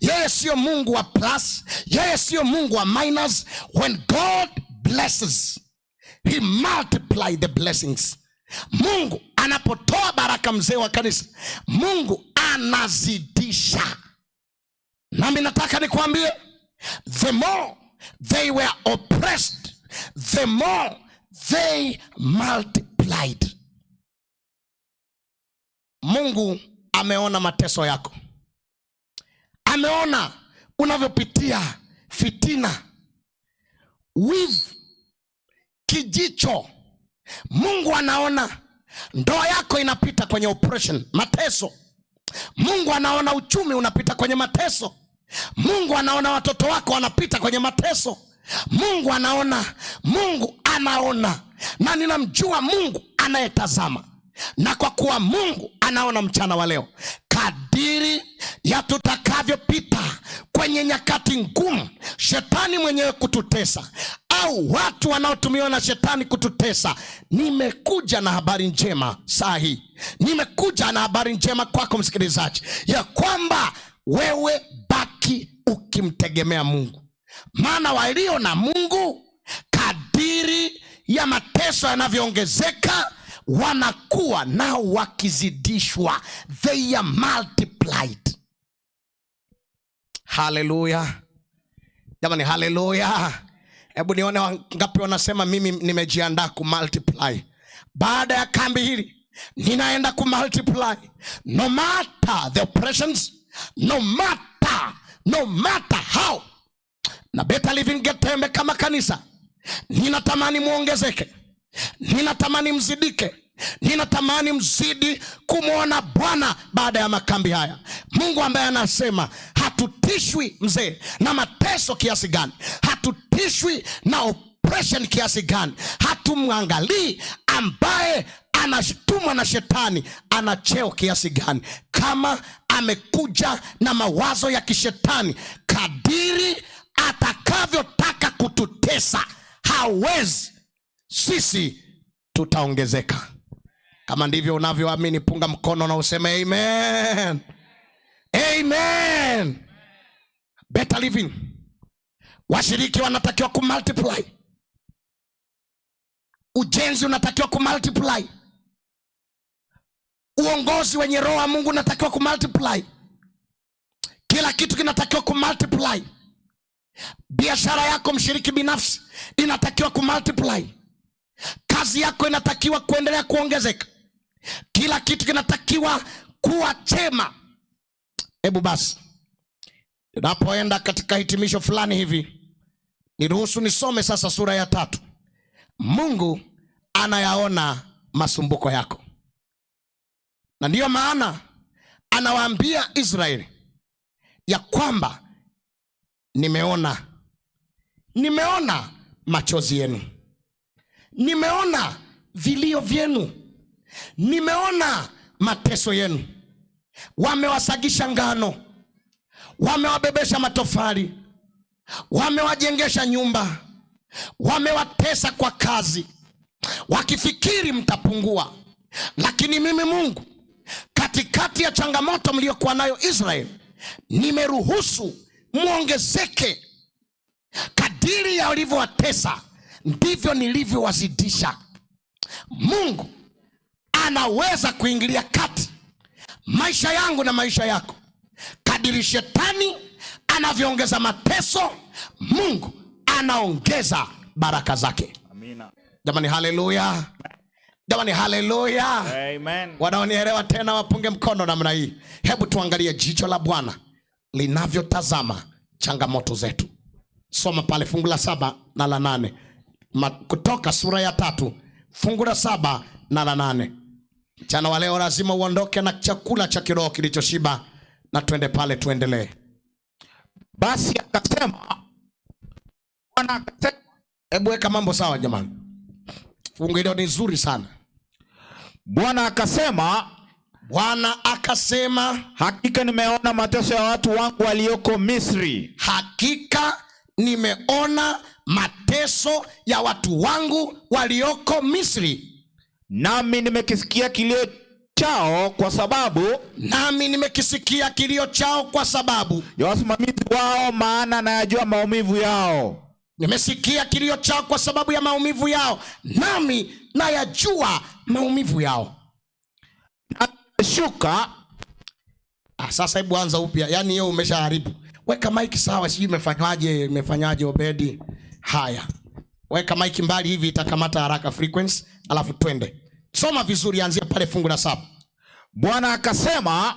yeye sio Mungu wa plus, yeye sio Mungu wa minus. When God blesses, he multiply the blessings. Mungu Anapotoa baraka mzee wa kanisa, Mungu anazidisha. Nami nataka nikwambie, the more they were oppressed, the more they multiplied. Mungu ameona mateso yako, ameona unavyopitia fitina, wivu, kijicho. Mungu anaona ndoa yako inapita kwenye oppression, mateso. Mungu anaona uchumi unapita kwenye mateso. Mungu anaona watoto wako wanapita kwenye mateso. Mungu anaona, Mungu anaona, na ninamjua Mungu anayetazama. Na kwa kuwa Mungu anaona mchana wa leo, kadiri ya tutakavyopita kwenye nyakati ngumu, shetani mwenyewe kututesa au watu wanaotumiwa na shetani kututesa, nimekuja na habari njema saa hii. Nimekuja na habari njema kwako msikilizaji, ya kwamba wewe baki ukimtegemea Mungu, maana walio na Mungu kadiri ya mateso yanavyoongezeka wanakuwa nao wakizidishwa, they are multiplied. Haleluya jamani, haleluya! Hebu nione wangapi wanasema mimi nimejiandaa kumultiply. Baada ya kambi hili ninaenda kumultiply, no matter the oppressions, no matter how. Na Better Living Getembe kama kanisa, ninatamani muongezeke, ninatamani mzidike, ninatamani mzidi kumwona Bwana baada ya makambi haya. Mungu ambaye anasema hatutishwi mzee na mateso kiasi gani, hatutishwi na oppression kiasi gani, hatumwangalii ambaye anashtumwa na shetani ana cheo kiasi gani, kama amekuja na mawazo ya kishetani, kadiri atakavyotaka kututesa hawezi, sisi tutaongezeka. Kama ndivyo unavyoamini, punga mkono na useme amen, amen. Better Living, washiriki wanatakiwa kumultiply, ujenzi unatakiwa kumultiply, uongozi wenye roho wa Mungu unatakiwa kumultiply, kila kitu kinatakiwa kumultiply. Biashara yako mshiriki binafsi inatakiwa kumultiply, kazi yako inatakiwa kuendelea kuongezeka, kila kitu kinatakiwa kuwa chema. Hebu basi, tunapoenda katika hitimisho fulani hivi, niruhusu nisome sasa sura ya 3. Mungu anayaona masumbuko yako, na ndiyo maana anawaambia Israeli ya kwamba nimeona machozi yenu, nimeona vilio vyenu, nimeona mateso yenu. Wamewasagisha ngano, wamewabebesha matofali, wamewajengesha nyumba, wamewatesa kwa kazi, wakifikiri mtapungua. Lakini mimi Mungu, katikati ya changamoto mliokuwa nayo Israeli, nimeruhusu muongezeke. Kadiri ya walivyowatesa ndivyo nilivyowazidisha. Mungu anaweza kuingilia kati maisha yangu na maisha yako. Kadiri shetani anavyoongeza mateso, Mungu anaongeza baraka zake. Amina. Jamani, haleluya! Jamani, haleluya! Amen. Wanaonielewa tena wapunge mkono namna hii. Hebu tuangalie jicho la Bwana linavyotazama changamoto zetu. Soma pale fungu la 7 na la 8. Kutoka sura ya 3 fungu la 7 na la 8. Mchana wa leo lazima uondoke na chakula cha kiroho kilichoshiba, na twende pale tuendelee. Basi akasema, Bwana akasema, hebu weka mambo sawa jamani. Fungu hilo ni nzuri sana. Bwana akasema, Bwana akasema, hakika nimeona mateso ya watu wangu walioko Misri. Hakika nimeona mateso ya watu wangu walioko Misri. Nami nimekisikia kilio chao kwa sababu, nami nimekisikia kilio chao kwa sababu ya wasimamizi wao, maana nayajua maumivu yao. Nimesikia kilio chao kwa sababu ya maumivu yao, nami nayajua maumivu yao. Shuka. Ah, sasa hebu anza upya. Yaani hiyo umeshaharibu. Weka mic sawa, sijui imefanywaje, imefanywaje Obedi. Haya. Weka mic mbali hivi itakamata haraka frequency, alafu twende. Soma vizuri, anzia pale fungu la 7. Bwana akasema,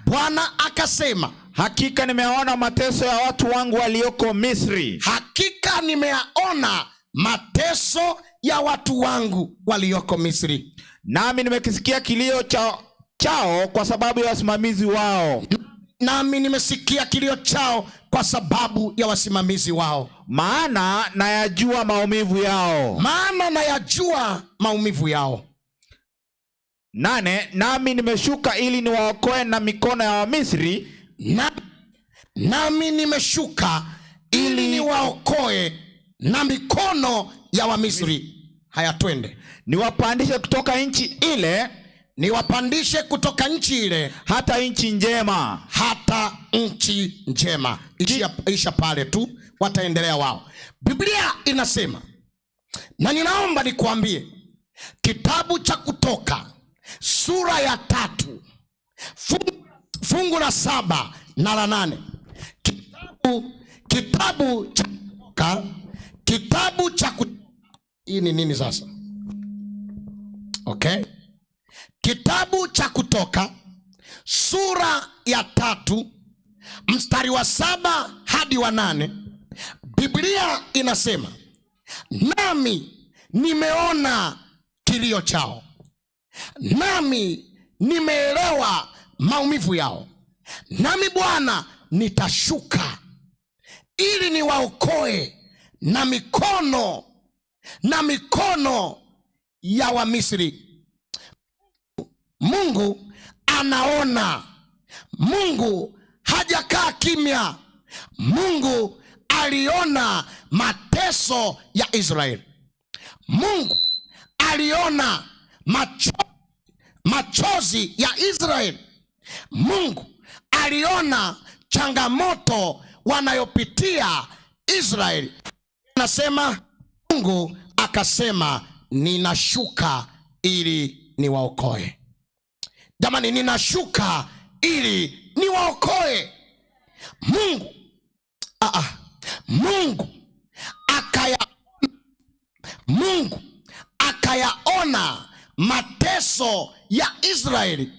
Bwana akasema, hakika nimeona mateso ya watu wangu walioko Misri. Hakika nimeyaona mateso ya watu wangu walioko Misri. Nami nimekisikia kilio chao kwa sababu ya wasimamizi wao. Nami nimesikia kilio chao kwa sababu ya wasimamizi wao. Maana nayajua maumivu yao. Maana nayajua maumivu yao. 8, nami nimeshuka ili niwaokoe na mikono ya Wamisri. Nami nimeshuka ili niwaokoe na mikono ya Wamisri. Haya, twende. Niwapandishe kutoka nchi ile. Niwapandishe kutoka nchi ile hata nchi njema. Hata nchi njema. Isha pale tu, wataendelea wao. Biblia inasema, na ninaomba nikuambie, kitabu cha Kutoka sura ya 3 fungu la 7 na la 8. Kitabu cha Kutoka, kitabu cha hii ni nini sasa? Okay. Kitabu cha Kutoka sura ya 3 mstari wa 7 hadi wa 8, Biblia inasema, nami nimeona kilio chao, nami nimeelewa maumivu yao, nami Bwana nitashuka ili niwaokoe na mikono ya Wamisri. Mungu anaona. Mungu hajakaa kimya. Mungu aliona mateso ya Israeli. Mungu aliona machozi ya Israeli. Mungu aliona changamoto wanayopitia Israeli. Anasema Mungu akasema, ninashuka ili niwaokoe. Jamani, ninashuka ili niwaokoe. Mungu, Mungu akaya, Mungu akayaona mateso ya Israeli.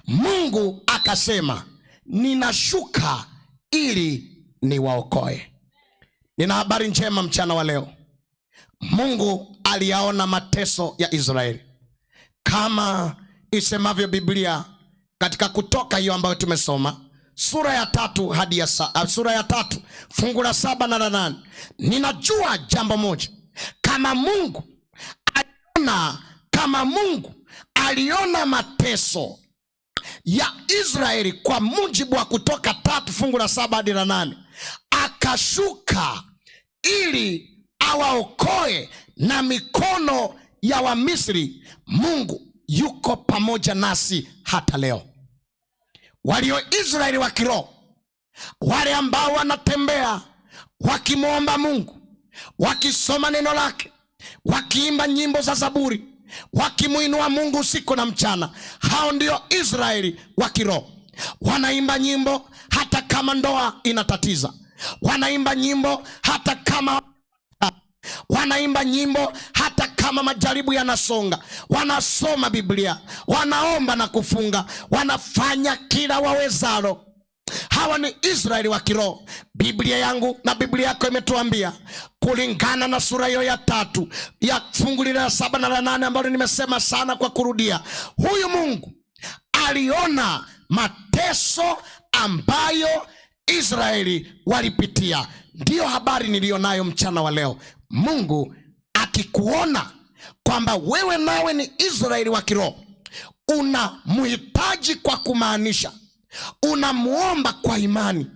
Mungu akasema, ninashuka ili niwaokoe. Nina habari njema mchana wa leo. Mungu aliyaona mateso ya Israeli. Kama isemavyo Biblia katika Kutoka hiyo ambayo tumesoma, sura ya 3 hadi ya sura ya 3 fungu la 7 na la 8. Ninajua jambo moja, kama Mungu aliona, kama Mungu aliona mateso ya Israeli kwa mujibu wa Kutoka 3 fungu la 7 hadi la 8, akashuka ili awaokoe na mikono ya Wamisri, Mungu yuko pamoja nasi hata leo. Walio Israeli wa kiroho, wale ambao wanatembea wakimwomba Mungu, wakisoma neno lake, wakiimba nyimbo za Zaburi, wakimuinua Mungu usiku na mchana, hao ndio Israeli wa kiroho. Wanaimba nyimbo hata kama ndoa inatatiza, wanaimba nyimbo hata kama wanaimba nyimbo hata kama majaribu yanasonga, wanasoma Biblia, wanaomba na kufunga, wanafanya kila wawezalo. Hawa ni Israeli wa kiroho. Biblia yangu na Biblia yako imetuambia kulingana na sura hiyo ya 3 ya fungu lile la 7 na la 8 ambalo nimesema sana kwa kurudia, huyu Mungu aliona mateso ambayo Israeli walipitia. Ndiyo habari nilionayo mchana wa leo. Mungu akikuona kwamba wewe nawe ni Israeli wa kiroho, unamhitaji kwa kumaanisha, unamuomba kwa imani,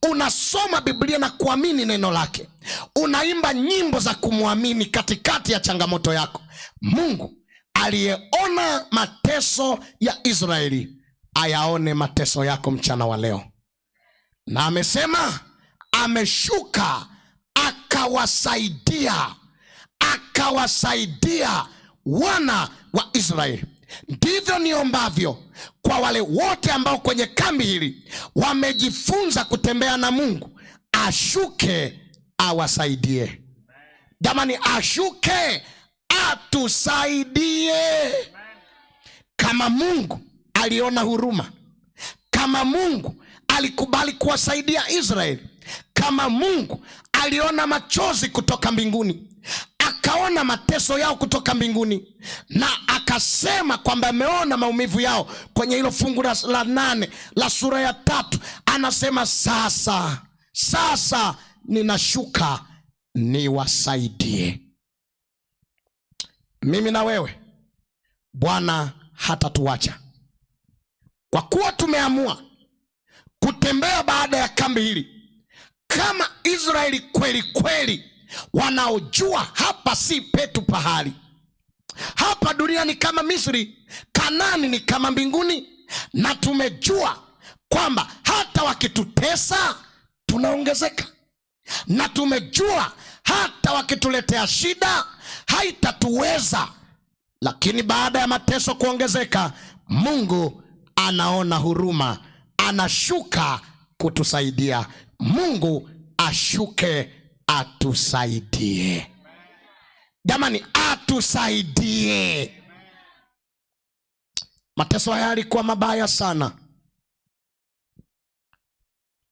unasoma Biblia na kuamini neno lake, unaimba nyimbo za kumwamini katikati ya changamoto yako, Mungu aliyeona mateso ya Israeli ayaone mateso yako mchana wa leo. Na amesema ameshuka akawasaidia, akawasaidia wana wa Israeli. Ndivyo niombavyo kwa wale wote ambao kwenye kambi hili wamejifunza kutembea na Mungu, ashuke awasaidie. Jamani, ashuke atusaidie. Kama Mungu aliona huruma, kama Mungu alikubali kuwasaidia Israeli, kama Mungu aliona machozi kutoka mbinguni, akaona mateso yao kutoka mbinguni, na akasema kwamba ameona maumivu yao. Kwenye hilo fungu la 8 la sura ya 3 anasema sasa ninashuka niwasaidie. Mimi na wewe Bwana hatatuacha. Kwa kuwa tumeamua kutembea baada ya kambi hili kama Israeli kweli kweli, wanaojua hapa si petu pahali. Hapa dunia ni kama Misri, Kanani ni kama mbinguni, na tumejua kwamba hata wakitutesa tunaongezeka, na tumejua hata wakituletea shida haitatuweza. Lakini baada ya mateso kuongezeka, Mungu anaona huruma, anashuka kutusaidia. Mungu ashuke atusaidie. Jamani, atusaidie. Mateso haya yalikuwa mabaya sana.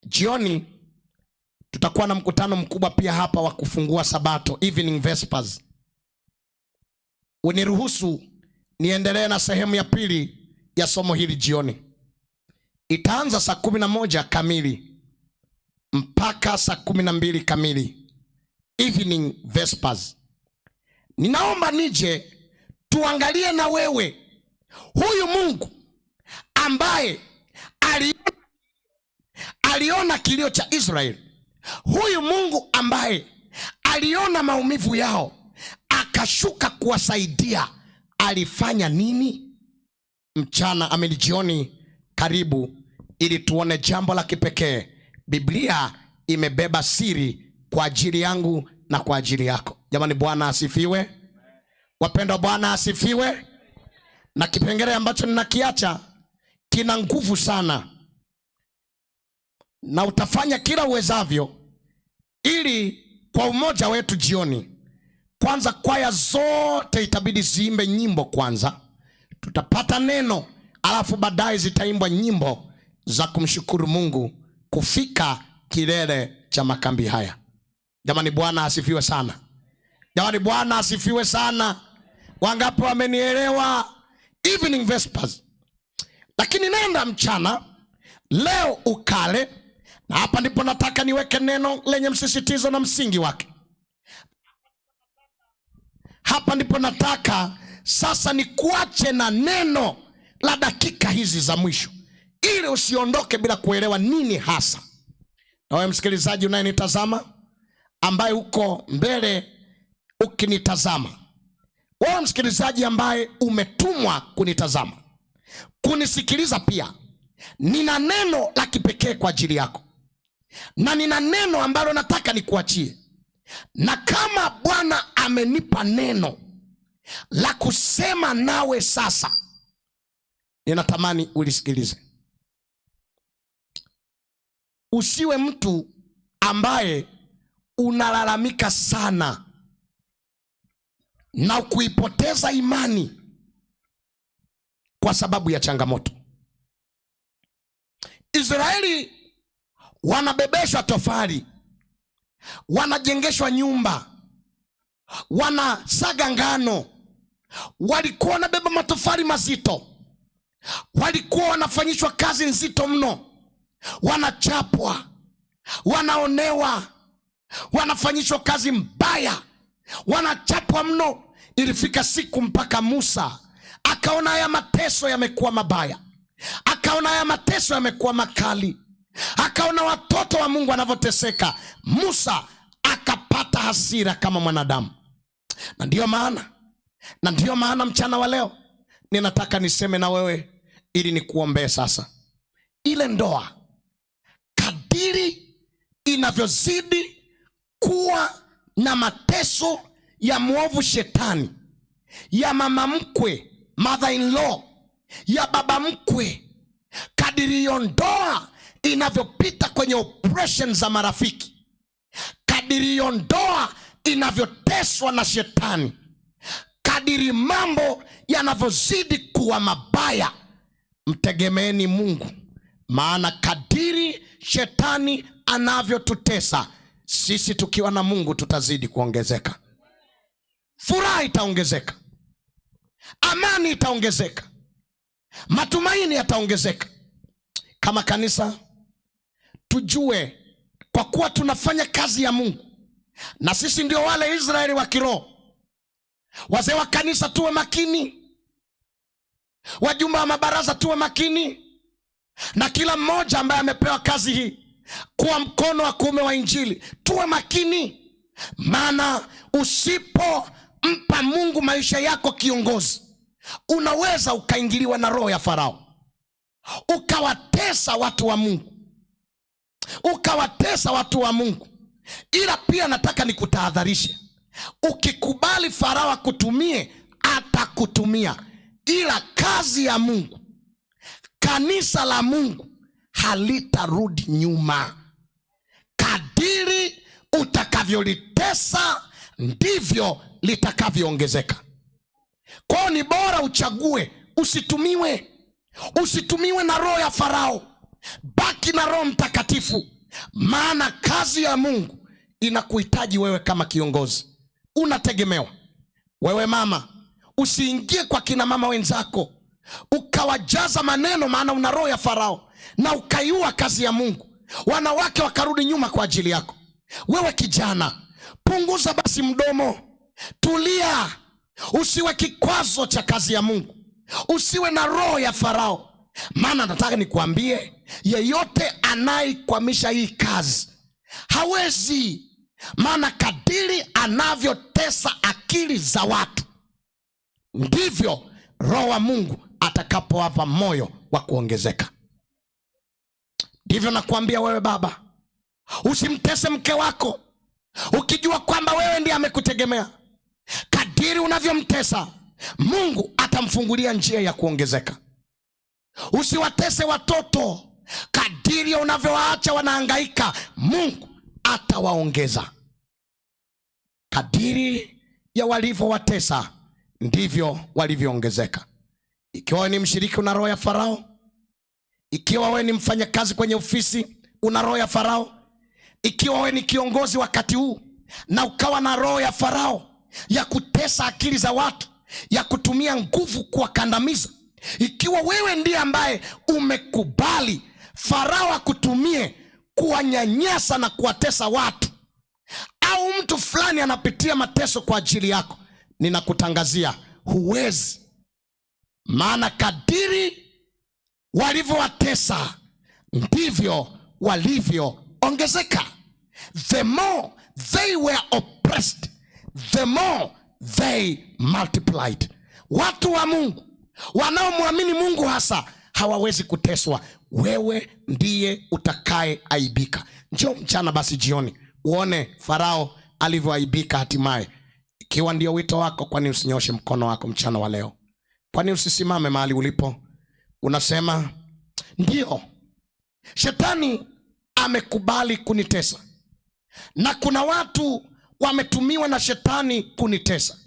Jioni tutakuwa na mkutano mkubwa pia hapa wa kufungua Sabato, evening vespers. Uniruhusu niendelee na sehemu ya pili ya somo hili jioni. Itaanza saa 11 kamili mpaka saa 12 kamili, evening vespers. Ninaomba nije tuangalie na wewe huyu Mungu ambaye aliona kilio cha Israeli, huyu Mungu ambaye aliona maumivu yao akashuka kuwasaidia, alifanya nini? Mchana amini jioni, karibu ili tuone jambo la kipekee. Biblia imebeba siri kwa ajili yangu na kwa ajili yako. Jamani, Bwana asifiwe. Wapendwa, Bwana asifiwe. Na kipengele ambacho ninakiacha kina nguvu sana, na utafanya kila uwezavyo ili kwa umoja wetu jioni. Kwanza kwaya zote itabidi ziimbe nyimbo kwanza, tutapata neno, alafu baadaye zitaimbwa nyimbo za kumshukuru Mungu kufika kilele cha makambi haya. Jamani, Bwana asifiwe sana. Jamani, Bwana asifiwe sana. Wangapi wamenielewa? Evening vespers. Lakini nenda mchana leo ukale, na hapa ndipo nataka niweke neno lenye msisitizo na msingi wake. Hapa ndipo nataka sasa nikuache na neno la dakika hizi za mwisho, ili usiondoke bila kuelewa nini hasa. Na wewe msikilizaji unayenitazama, ambaye uko mbele ukinitazama, wewe msikilizaji ambaye umetumwa kunitazama, kunisikiliza pia, nina neno la kipekee kwa ajili yako, na nina neno ambalo nataka nikuachie. Na kama Bwana amenipa neno la kusema nawe sasa, ninatamani ulisikilize. Usiwe mtu ambaye unalalamika sana na kuipoteza imani kwa sababu ya changamoto. Israeli wanabebeshwa tofali, wanajengeshwa nyumba, wanasaga ngano, walikuwa wanabeba matofali mazito, walikuwa wanafanyishwa kazi nzito mno, wanachapwa, wanaonewa, wanafanyishwa kazi mbaya, wanachapwa mno. Ilifika siku mpaka Musa akaona haya mateso yamekuwa mabaya, akaona haya mateso yamekuwa makali, akaona watoto wa Mungu wanavyoteseka. Musa akapata hasira kama mwanadamu. Na ndiyo maana mchana wa leo ninataka niseme na wewe ili nikuombee sasa. Ile ndoa kadiri inavyozidi kuwa na mateso ya mwovu shetani, ya mama mkwe mother in law, ya baba mkwe, kadiri hiyo ndoa inavyopita kwenye oppression za marafiki, kadiri hiyo ndoa inavyoteswa na shetani, kadiri mambo yanavyozidi kuwa mabaya, mtegemeeni Mungu, maana kadiri shetani anavyotutesa sisi tukiwa na Mungu tutazidi kuongezeka. Furaha itaongezeka, amani itaongezeka, matumaini yataongezeka. Kama kanisa tujue, kwa kuwa tunafanya kazi ya Mungu na sisi ndio wale Israeli wa kiroho. Wazee wa kanisa tuwe makini, wajumbe wa mabaraza tuwe makini, na kila mmoja ambaye amepewa kazi hii kuwa mkono wa kuume wa Injili tuwe makini, maana usipompa Mungu maisha yako kiongozi, unaweza ukaingiliwa na roho ya Farao, ukawatesa watu wa Mungu, ukawatesa watu wa Mungu. Ila pia nataka nikutahadharishe, ukikubali Farao akutumie, atakutumia, ila kazi ya Mungu, kanisa la Mungu halitarudi nyuma. Kadiri utakavyolitesa ndivyo litakavyoongezeka. Kwa hiyo ni bora uchague, usitumiwe, usitumiwe na roho ya Farao, baki na Roho Mtakatifu, maana kazi ya Mungu inakuhitaji wewe kama kiongozi, unategemewa. Wewe mama, usiingie kwa kina mama wenzako ukawajaza maneno, maana una roho ya Farao na ukaiua kazi ya Mungu, wanawake wakarudi nyuma kwa ajili yako. Wewe kijana, punguza basi mdomo, tulia, usiwe kikwazo cha kazi ya Mungu, usiwe na roho ya Farao. Maana nataka nikuambie, yeyote anayeikwamisha hii kazi hawezi, maana kadiri anavyotesa akili za watu ndivyo roho wa Mungu atakapowapa moyo wa kuongezeka. Ndivyo nakuambia wewe baba, usimtese mke wako ukijua kwamba wewe ndiye amekutegemea. Kadiri unavyomtesa Mungu atamfungulia njia ya kuongezeka. Usiwatese watoto, kadiri unavyowaacha wanahangaika, Mungu atawaongeza. Kadiri ya walivyowatesa ndivyo walivyoongezeka. Ikiwa wewe ni mshiriki una roho ya Farao, ikiwa wewe ni mfanyakazi kwenye ofisi una roho ya Farao, ikiwa wewe ni kiongozi wakati huu na ukawa na roho ya Farao ya kutesa akili za watu, ya kutumia nguvu kuwakandamiza, ikiwa wewe ndiye ambaye umekubali Farao akutumie kuwanyanyasa na kuwatesa watu, au mtu fulani anapitia mateso kwa ajili yako, ninakutangazia huwezi. Maana kadiri walivyowatesa ndivyo walivyoongezeka. The more they were oppressed, the more they multiplied. Watu wa Mungu wanaomwamini Mungu hasa hawawezi kuteswa. Wewe ndiye utakaye aibika. Njoo mchana basi jioni uone Farao alivyoaibika hatimaye. Ikiwa ndio wito wako, kwani usinyoshe mkono wako mchana wa leo? Kwani usisimame mahali ulipo unasema, ndio, shetani amekubali kunitesa, na kuna watu wametumiwa na shetani kunitesa,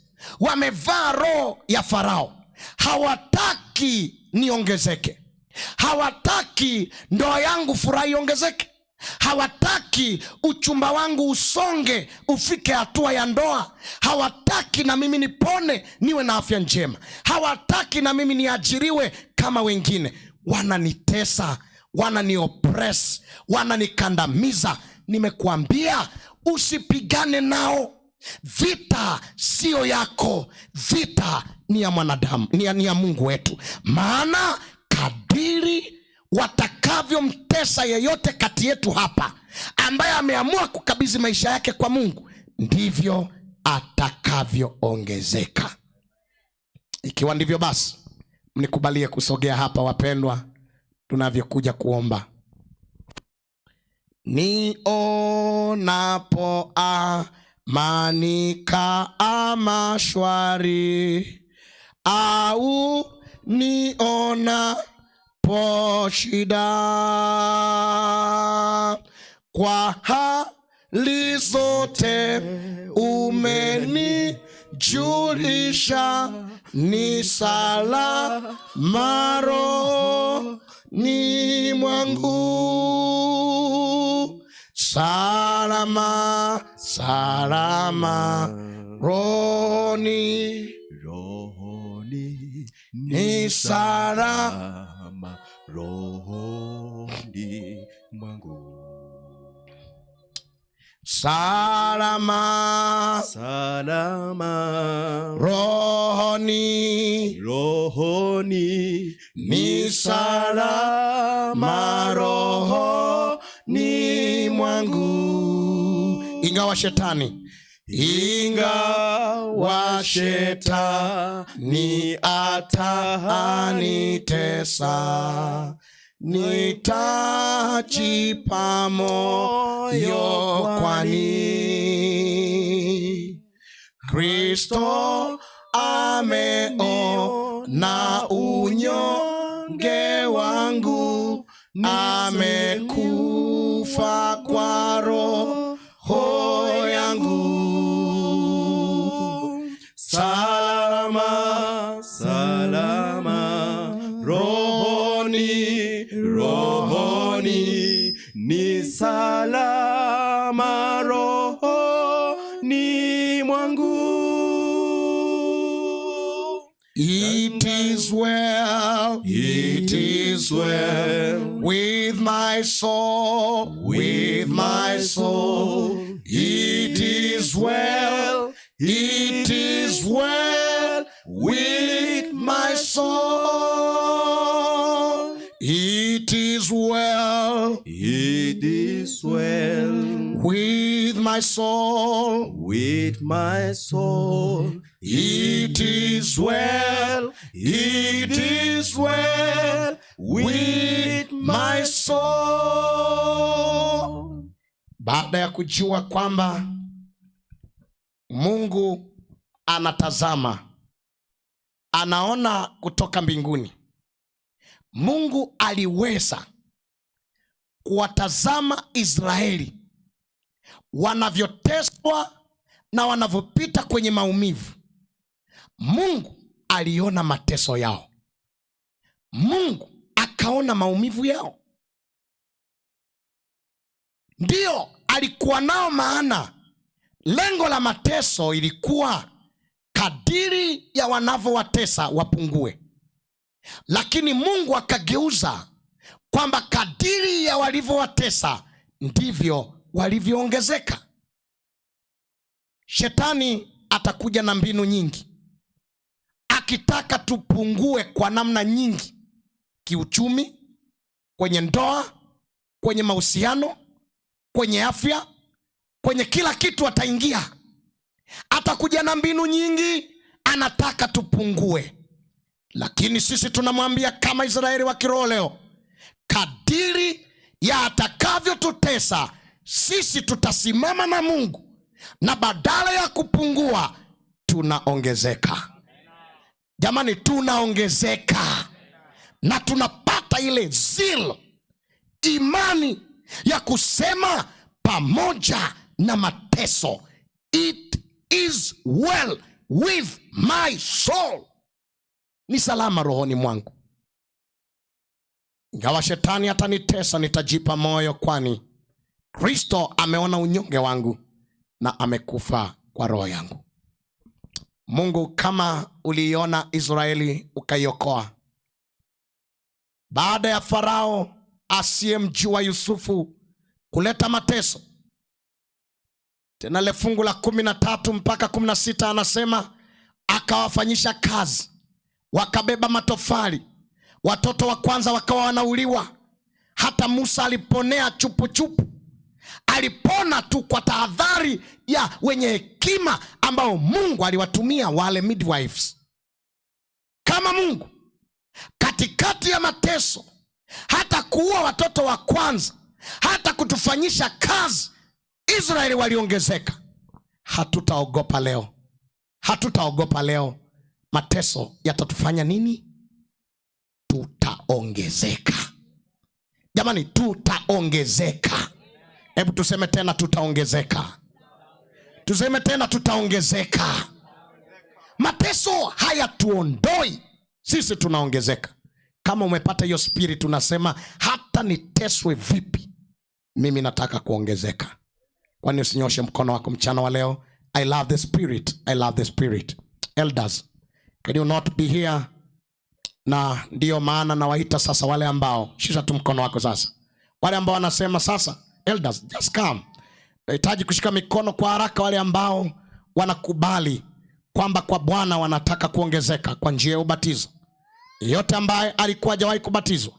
wamevaa roho ya Farao, hawataki niongezeke, hawataki ndoa yangu furaha iongezeke, hawataki uchumba wangu usonge ufike hatua ya ndoa, hawataki na mimi nipone niwe na afya njema, hawataki na mimi niajiriwe kama wengine. Wananitesa, wananioppress, wananikandamiza. Nimekuambia usipigane nao. Vita siyo yako, vita ni ya mwanadamu, ni ya Mungu wetu. Maana kadiri watakavyomtesa yeyote kati yetu hapa ambaye ameamua kukabidhi maisha yake kwa Mungu, ndivyo atakavyoongezeka. Ikiwa ndivyo basi, mnikubalie kusogea hapa wapendwa, tunavyokuja kuomba. Nionapo amani kama shwari, au nionapo shida, kwa hali zote umenijulisha, ni salama rohoni mwangu. Salama, salama rohoni, Rohoni ni salama salama rohoni mwangu. Salama Salama rohoni, rohoni ni salama rohoni mwangu. Ingawa shetani atanitesa, nitajipa moyo, kwani Kristo ameona unyonge wangu, amekufa kwa roho yangu. Salama, salama rohoni, rohoni ni salama rohoni mwangu. It is well, it is well with my soul, with my soul. It is well, it is well with my soul. It is well It is well with my soul. with my soul. It is well, it is well with my soul. Baada ya kujua kwamba Mungu anatazama, anaona kutoka mbinguni, Mungu aliweza kuwatazama Israeli wanavyoteswa na wanavyopita kwenye maumivu. Mungu aliona mateso yao, Mungu akaona maumivu yao. Ndiyo alikuwa nao, maana lengo la mateso ilikuwa kadiri ya wanavyowatesa wapungue, lakini Mungu akageuza kwamba kadiri ya walivyowatesa ndivyo walivyoongezeka. Shetani atakuja na mbinu nyingi akitaka tupungue kwa namna nyingi, kiuchumi, kwenye ndoa, kwenye mahusiano, kwenye afya, kwenye kila kitu ataingia. Atakuja na mbinu nyingi, anataka tupungue, lakini sisi tunamwambia kama Israeli wa kiroho leo, kadiri ya atakavyotutesa sisi tutasimama na Mungu, na badala ya kupungua tunaongezeka. Jamani, tunaongezeka na tunapata ile zeal, imani ya kusema pamoja na mateso, it is well with my soul, ni salama rohoni mwangu. Ingawa shetani atanitesa, nitajipa moyo, kwani Kristo ameona unyonge wangu na amekufa kwa roho yangu. Mungu, kama uliiona Israeli ukaiokoa baada ya Farao asiyemjua Yusufu kuleta mateso, tena le fungu la 13 mpaka 16 anasema akawafanyisha kazi, wakabeba matofali, watoto wa kwanza wakawa wanauliwa. Hata Musa aliponea chupuchupu, alipona tu kwa tahadhari ya wenye hekima ambao Mungu aliwatumia wale midwives. Kama Mungu katikati ya mateso, hata kuua watoto wa kwanza, hata kutufanyisha kazi, Israeli waliongezeka. Hatutaogopa leo, hatutaogopa leo, maana Mateso yatatufanya nini? Tutaongezeka. Jamani, tutaongezeka. Hebu tuseme tena, tutaongezeka. Tuseme tena, tutaongezeka. Mateso hayatuondoi sisi, tunaongezeka. Kama umepata hiyo spirit, unasema hata niteswe vipi, mimi nataka kuongezeka. Kwani usinyoshe mkono wako mchana wa leo? I love the spirit, I love the spirit. Elders, can you not be here? Na ndiyo maana nawaita sasa wale ambao, shusha tu mkono wako sasa, wale ambao wanasema sasa, elders, just come. Nahitaji kushika mikono kwa haraka, wale ambao wanakubali kwamba kwa Bwana wanataka kuongezeka kwa njia ya ubatizo. Yeyote ambaye alikuwa hajawahi kubatizwa,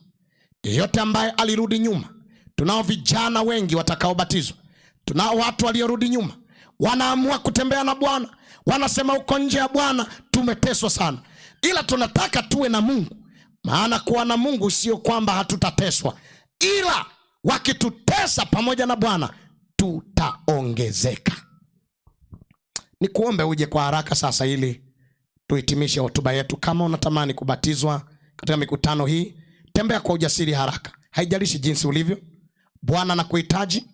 yeyote ambaye alirudi nyuma, tunao vijana wengi watakaobatizwa, tunao watu waliorudi nyuma, wanaamua kutembea na Bwana, wanasema uko nje ya Bwana tumeteswa sana, ila tunataka tuwe na Mungu. Maana kuwa na Mungu sio kwamba hatutateswa, ila wakitutesa pamoja na Bwana tutaongezeka. Nikuombe uje kwa haraka sasa ili tuhitimishe hotuba yetu. Kama unatamani kubatizwa katika mikutano hii, tembea kwa ujasiri haraka, haijalishi jinsi ulivyo. Bwana anakuhitaji,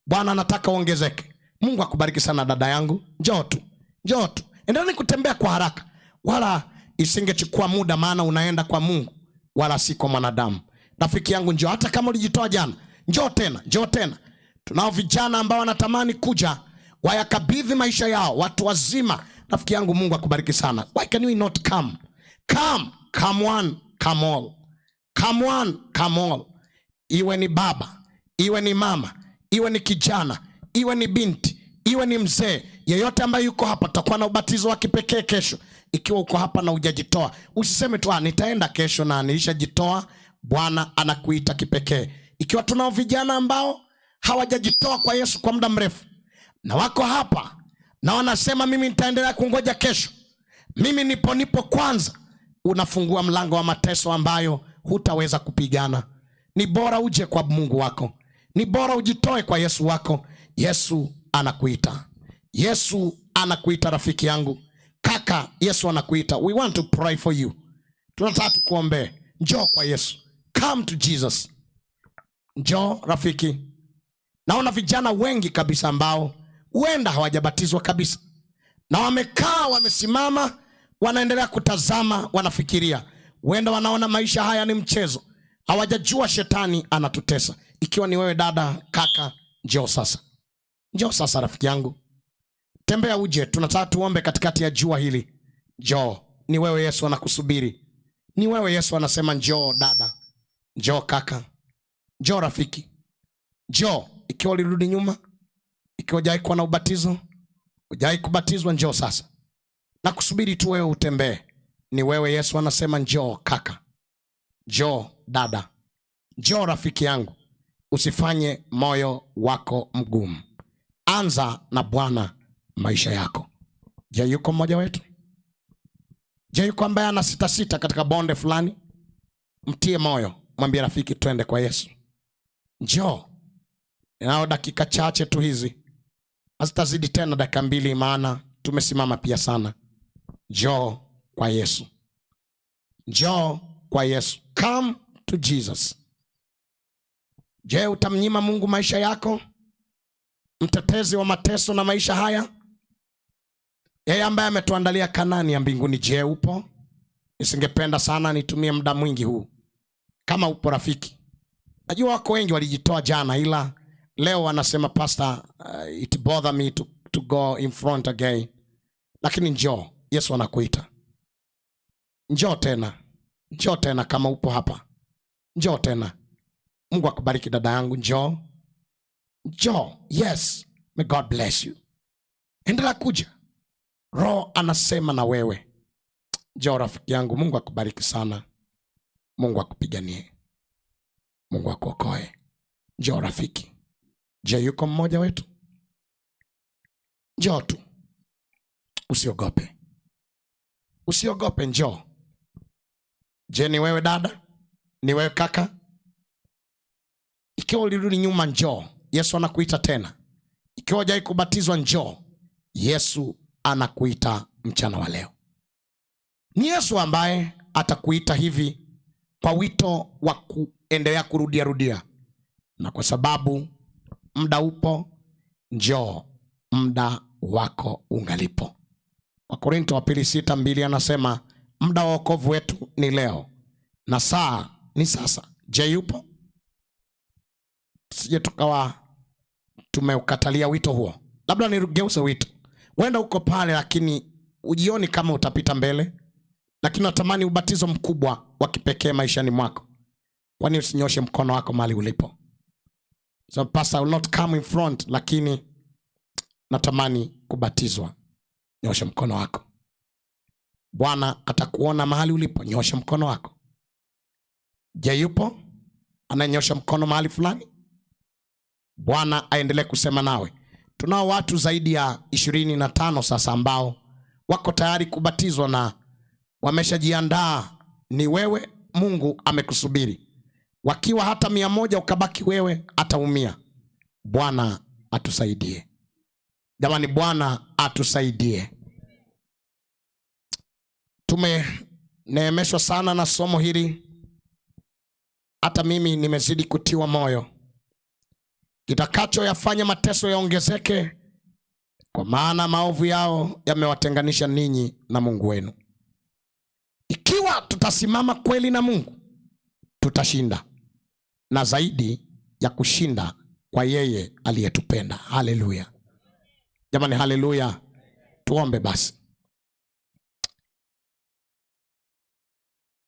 Bwana anataka uongezeke. Mungu akubariki sana dada yangu, njoo tu, njoo tu, endelea kutembea kwa haraka, wala isingechukua muda, maana unaenda kwa Mungu wala si kwa mwanadamu. Rafiki yangu, njoo, hata kama ulijitoa jana, njoo tena, njoo tena. Tunao vijana ambao wanatamani kuja wayakabidhi maisha yao, watu wazima. Rafiki yangu, Mungu akubariki sana. Why can we not come? Come, come one, come all. Come one, come all. Iwe ni baba, iwe ni mama, iwe ni kijana, iwe ni binti, iwe ni mzee, yeyote ambaye yuko hapa, tutakuwa na ubatizo wa kipekee kesho. Ikiwa uko hapa na hujajitoa, usiseme tu, "Ah, nitaenda kesho na nilishajitoa." Bwana anakuita kipekee. Ikiwa tunao vijana ambao hawajajitoa kwa Yesu kwa muda mrefu na wako hapa na wanasema, "Mimi nitaendelea kungoja kesho, mimi nipo kwanza," unafungua mlango wa mateso ambayo hutaweza kupigana. Ni bora uje kwa Mungu wako, ni bora ujitoe kwa Yesu wako. Yesu anakuita, Yesu anakuita rafiki yangu, kaka, Yesu anakuita. We want to pray for you, tunataka tukuombee. Njoo kwa Yesu, come to Jesus. Njoo rafiki. Naona vijana wengi kabisa ambao huenda hawajabatizwa kabisa na wamekaa, wamesimama, wanaendelea kutazama, wanafikiria, huenda wanaona maisha haya ni mchezo, hawajajua shetani anatutesa. Ikiwa ni wewe dada, kaka, njoo sasa, njoo sasa rafiki yangu, tembea uje, tunataka tuombe katikati ya jua hili. Njoo, ni wewe Yesu anakusubiri, ni wewe Yesu anasema njoo dada, njoo kaka, njoo rafiki, njoo. Ikiwa ulirudi nyuma, ikiwa hujawahi kuwa na ubatizo, hujawahi kubatizwa, njoo sasa, nakusubiri tu wewe utembee. Ni wewe Yesu anasema njoo kaka, njoo dada, njoo rafiki yangu, usifanye moyo wako mgumu. Anza na Bwana maisha yako. Je, yuko mmoja wetu? Je, yuko ambaye ana sita sita katika bonde fulani? Mtie moyo, mwambie rafiki, twende kwa Yesu. Njoo. Ninao dakika chache tu hizi, hazitazidi tena dakika 2, maana tumesimama pia sana. Njoo kwa Yesu, njoo kwa Yesu, come to Jesus. Je, utamnyima Mungu maisha yako, mtetezi wa mateso na maisha haya, yeye ambaye ametuandalia Kanani ya mbinguni? Je, upo? Nisingependa sana nitumie muda mwingi huu. Kama upo rafiki, najua wako wengi walijitoa jana, ila leo wanasema, "Pastor, it bother me to go in front again." Lakini njoo, Yesu anakuita. Njoo tena, njoo tena kama upo hapa, njoo tena. Mungu akubariki dada yangu, njoo, njoo. Yes, may God bless you. Endelea kuja, Roho anasema na wewe. Njoo rafiki yangu, Mungu akubariki sana, Mungu akupiganie, Mungu akuokoe. Njoo rafiki. Je, yuko mmoja wetu? Njoo tu, usiogope, usiogope, njoo. Je, ni wewe dada? Ni wewe kaka? Ikiwa ulirudi nyuma, njoo. Yesu anakuita tena. Ikiwa hujawahi kubatizwa, njoo. Yesu anakuita mchana wa leo. Ni Yesu ambaye atakuita hivi kwa wito wa kuendelea kurudia rudia, na kwa sababu muda upo, njoo, muda wako ungalipo. Wakorinto wa pili 6:2 anasema muda wa wokovu wetu ni leo na saa ni sasa. Je, yupo? Tusije tukawa tumeukatalia wito huo. Labda nigeuze wito. Wenda uko pale lakini ujioni kama utapita mbele, lakini unatamani ubatizo mkubwa wa kipekee maishani mwako. Kwani usinyoshe mkono wako mahali ulipo? So pastor, I will not come in front, lakini natamani kubatizwa. Nyosha mkono wako. Bwana atakuona mahali ulipo. Nyosha mkono wako. Je, yupo anayenyosha mkono mahali fulani? Bwana aendelee kusema nawe. Tunao watu zaidi ya 25 sasa ambao wako tayari kubatizwa na wameshajiandaa. Ni wewe, Mungu amekusubiri. Wakiwa hata 100 ukabaki wewe, ataumia. Bwana atusaidie. Jamani, Bwana atusaidie. Tumeneemeshwa sana na somo hili. Hata mimi nimezidi kutiwa moyo. Kitakachoyafanya mateso yaongezeke, kwa maana maovu yao yamewatenganisha ninyi na Mungu wenu. Ikiwa tutasimama kweli na Mungu, tutashinda, na zaidi ya kushinda kwa yeye aliyetupenda. Haleluya. Jamani, haleluya. Tuombe basi.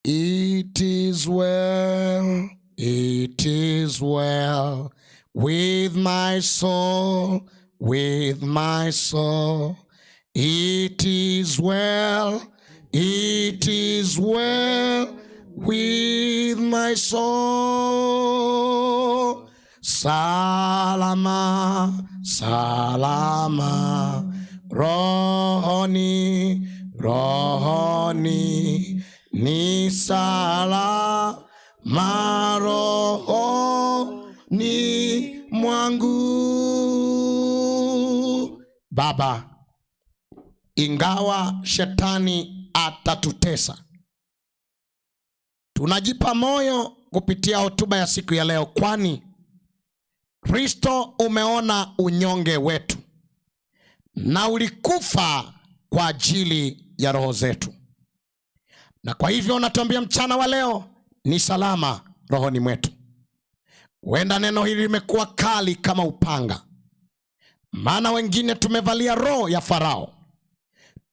It is well, it is well with my soul, with my soul. It is well, it is well with my soul. Salama, salama, rohoni, rohoni, ni salama rohoni mwangu. Baba, ingawa shetani atatutesa, tunajipa moyo kupitia hotuba ya siku ya leo, kwani Kristo umeona unyonge wetu na ulikufa kwa ajili ya roho zetu. Na kwa hivyo unatuambia mchana wa leo ni salama rohoni mwetu. Huenda neno hili limekuwa kali kama upanga, maana wengine tumevalia roho ya Farao,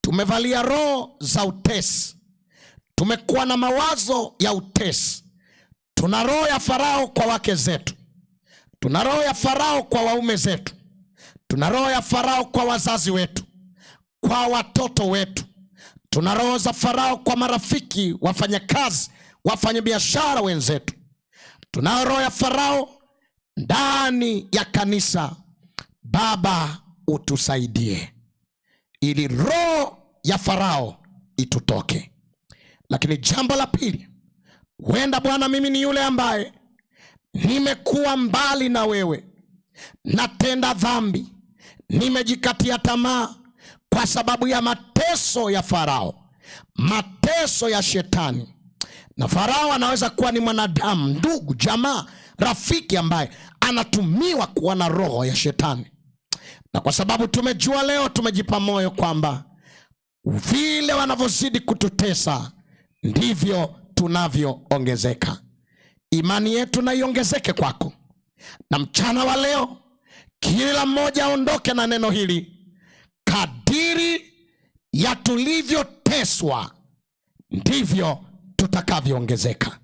tumevalia roho za utesi, tumekuwa na mawazo ya utesi. Tuna roho ya Farao kwa wake zetu, tuna roho ya Farao kwa waume zetu, tuna roho ya Farao kwa wazazi wetu, kwa watoto wetu. Tuna roho za Farao kwa marafiki, wafanyakazi, wafanyabiashara wenzetu. Tuna roho ya Farao ndani ya kanisa. Baba, utusaidie ili roho ya Farao itutoke. Lakini jambo la pili, huenda Bwana, mimi ni yule ambaye nimekuwa mbali na wewe, natenda dhambi, nimejikatia tamaa kwa sababu ya mateso ya Farao, mateso ya shetani. Na Farao anaweza kuwa ni mwanadamu, ndugu, jamaa, rafiki ambaye anatumiwa kuwa na roho ya shetani. Na kwa sababu tumejua leo, tumejipa moyo kwamba vile wanavyozidi kututesa ndivyo tunavyoongezeka. Imani yetu na iongezeke kwako. Na mchana wa leo kila mmoja aondoke na neno hili: kadiri ya tulivyoteswa ndivyo tutakavyoongezeka.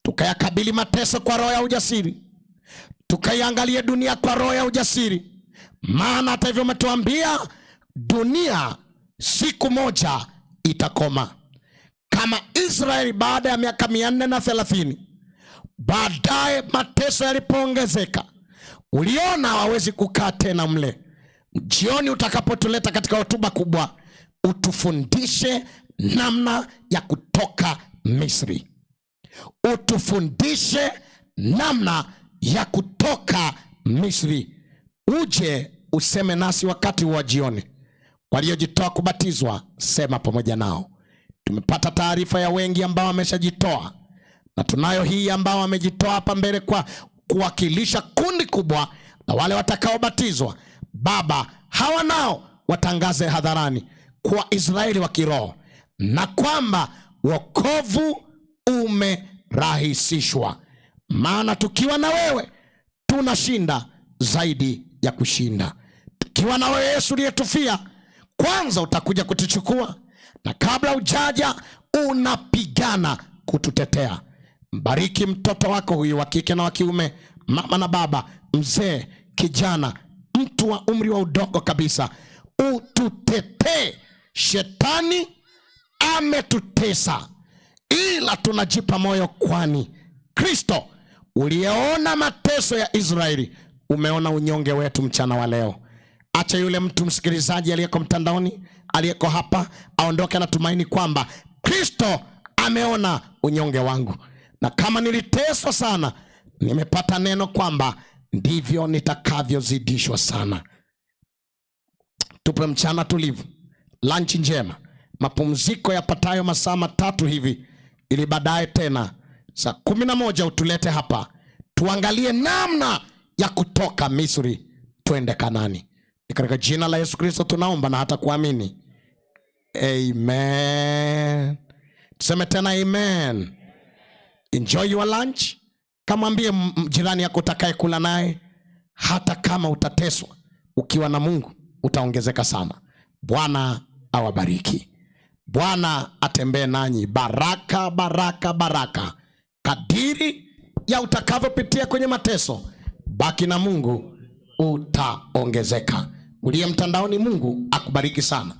Tukayakabili mateso kwa roho ya ujasiri, tukaiangalie dunia kwa roho ya ujasiri, maana hata hivyo umetuambia dunia siku moja itakoma. Kama Israeli baada ya miaka 430, baadaye mateso yalipoongezeka, uliona hawawezi kukaa tena mle. Jioni utakapotuleta katika hotuba kubwa, utufundishe namna ya kutoka Misri, utufundishe namna ya kutoka Misri. Uje useme nasi wakati wa jioni. Waliojitoa kubatizwa, sema pamoja nao. Tumepata taarifa ya wengi ambao wameshajitoa, na tunayo hii ambao wamejitoa hapa mbele kwa kuwakilisha kundi kubwa na wale watakaobatizwa. Baba, hawa nao watangaze hadharani kwa Israeli wa kiroho, na kwamba wokovu umerahisishwa, maana tukiwa na wewe tunashinda zaidi ya kushinda. Tukiwa na wewe Yesu uliyetufia, kwanza utakuja kutuchukua, na kabla ujaja unapigana kututetea. Mbariki mtoto wako huyu wa kike na wa kiume, mama na baba, mzee, kijana, mtu wa umri wa udogo kabisa, ututetee. Shetani ametutesa, ila tunajipa moyo, kwani Kristo uliyeona mateso ya Israeli umeona unyonge wetu mchana wa leo. Acha yule mtu msikilizaji aliyeko mtandaoni, aliyeko hapa, aondoke na tumaini kwamba Kristo ameona unyonge wangu, na kama niliteswa sana, nimepata neno kwamba ndivyo nitakavyozidishwa sana. Tupe mchana tulivu, lunch njema, mapumziko yapatayo masaa 3 hivi, ili baadaye tena saa 11 utulete hapa tuangalie namna ya kutoka Misri twende Kanani. Ni katika jina la Yesu Kristo tunaomba na hata kuamini, amen. Tuseme tena amen. Enjoy your lunch. Kamwambie jirani yako utakaye kula naye, hata kama utateswa, ukiwa na Mungu utaongezeka sana. Bwana awabariki. Bwana atembee nanyi. Baraka, baraka, baraka. Kadiri ya utakavyopitia kwenye mateso, baki na Mungu, utaongezeka. Uliye mtandaoni, Mungu akubariki sana.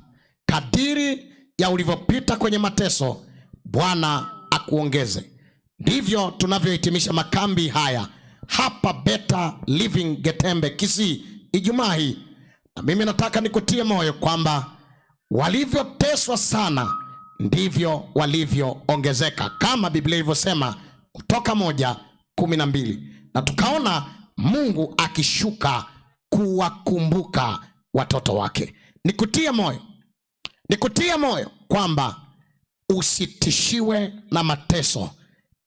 Kadiri ya ulivyopita kwenye mateso, Bwana akuongeze. Ndivyo tunavyohitimisha makambi haya hapa Better Living Getembe Kisii Ijumaa hii. Na mimi nataka nikutie moyo kwamba walivyoteswa sana ndivyo walivyoongezeka, kama Biblia ilivyosema Kutoka 1:12. Na tukaona Mungu akishuka kuwakumbuka watoto wake. Nikutie moyo, nikutie moyo kwamba usitishiwe na mateso.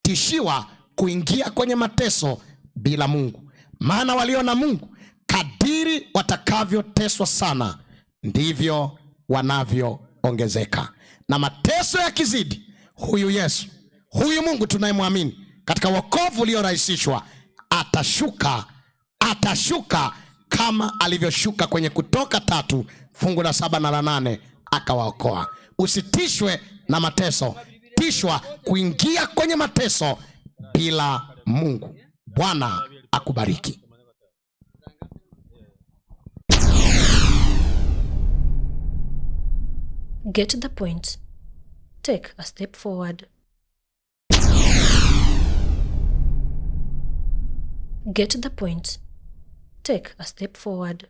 Tishiwa kuingia kwenye mateso bila Mungu. Maana walio na Mungu kadiri watakavyoteswa sana ndivyo wanavyoongezeka. Na mateso yakizidi, huyu Yesu, huyu Mungu tunayemwamini katika wokovu uliorahisishwa, atashuka, atashuka kama alivyoshuka kwenye Kutoka 3 fungu la 7 na la 8 akawaokoa. Usitishwe na mateso, tishwa kuingia kwenye mateso bila Mungu. Bwana akubariki. Get the point. Take a step forward. Get the point. Take a step forward.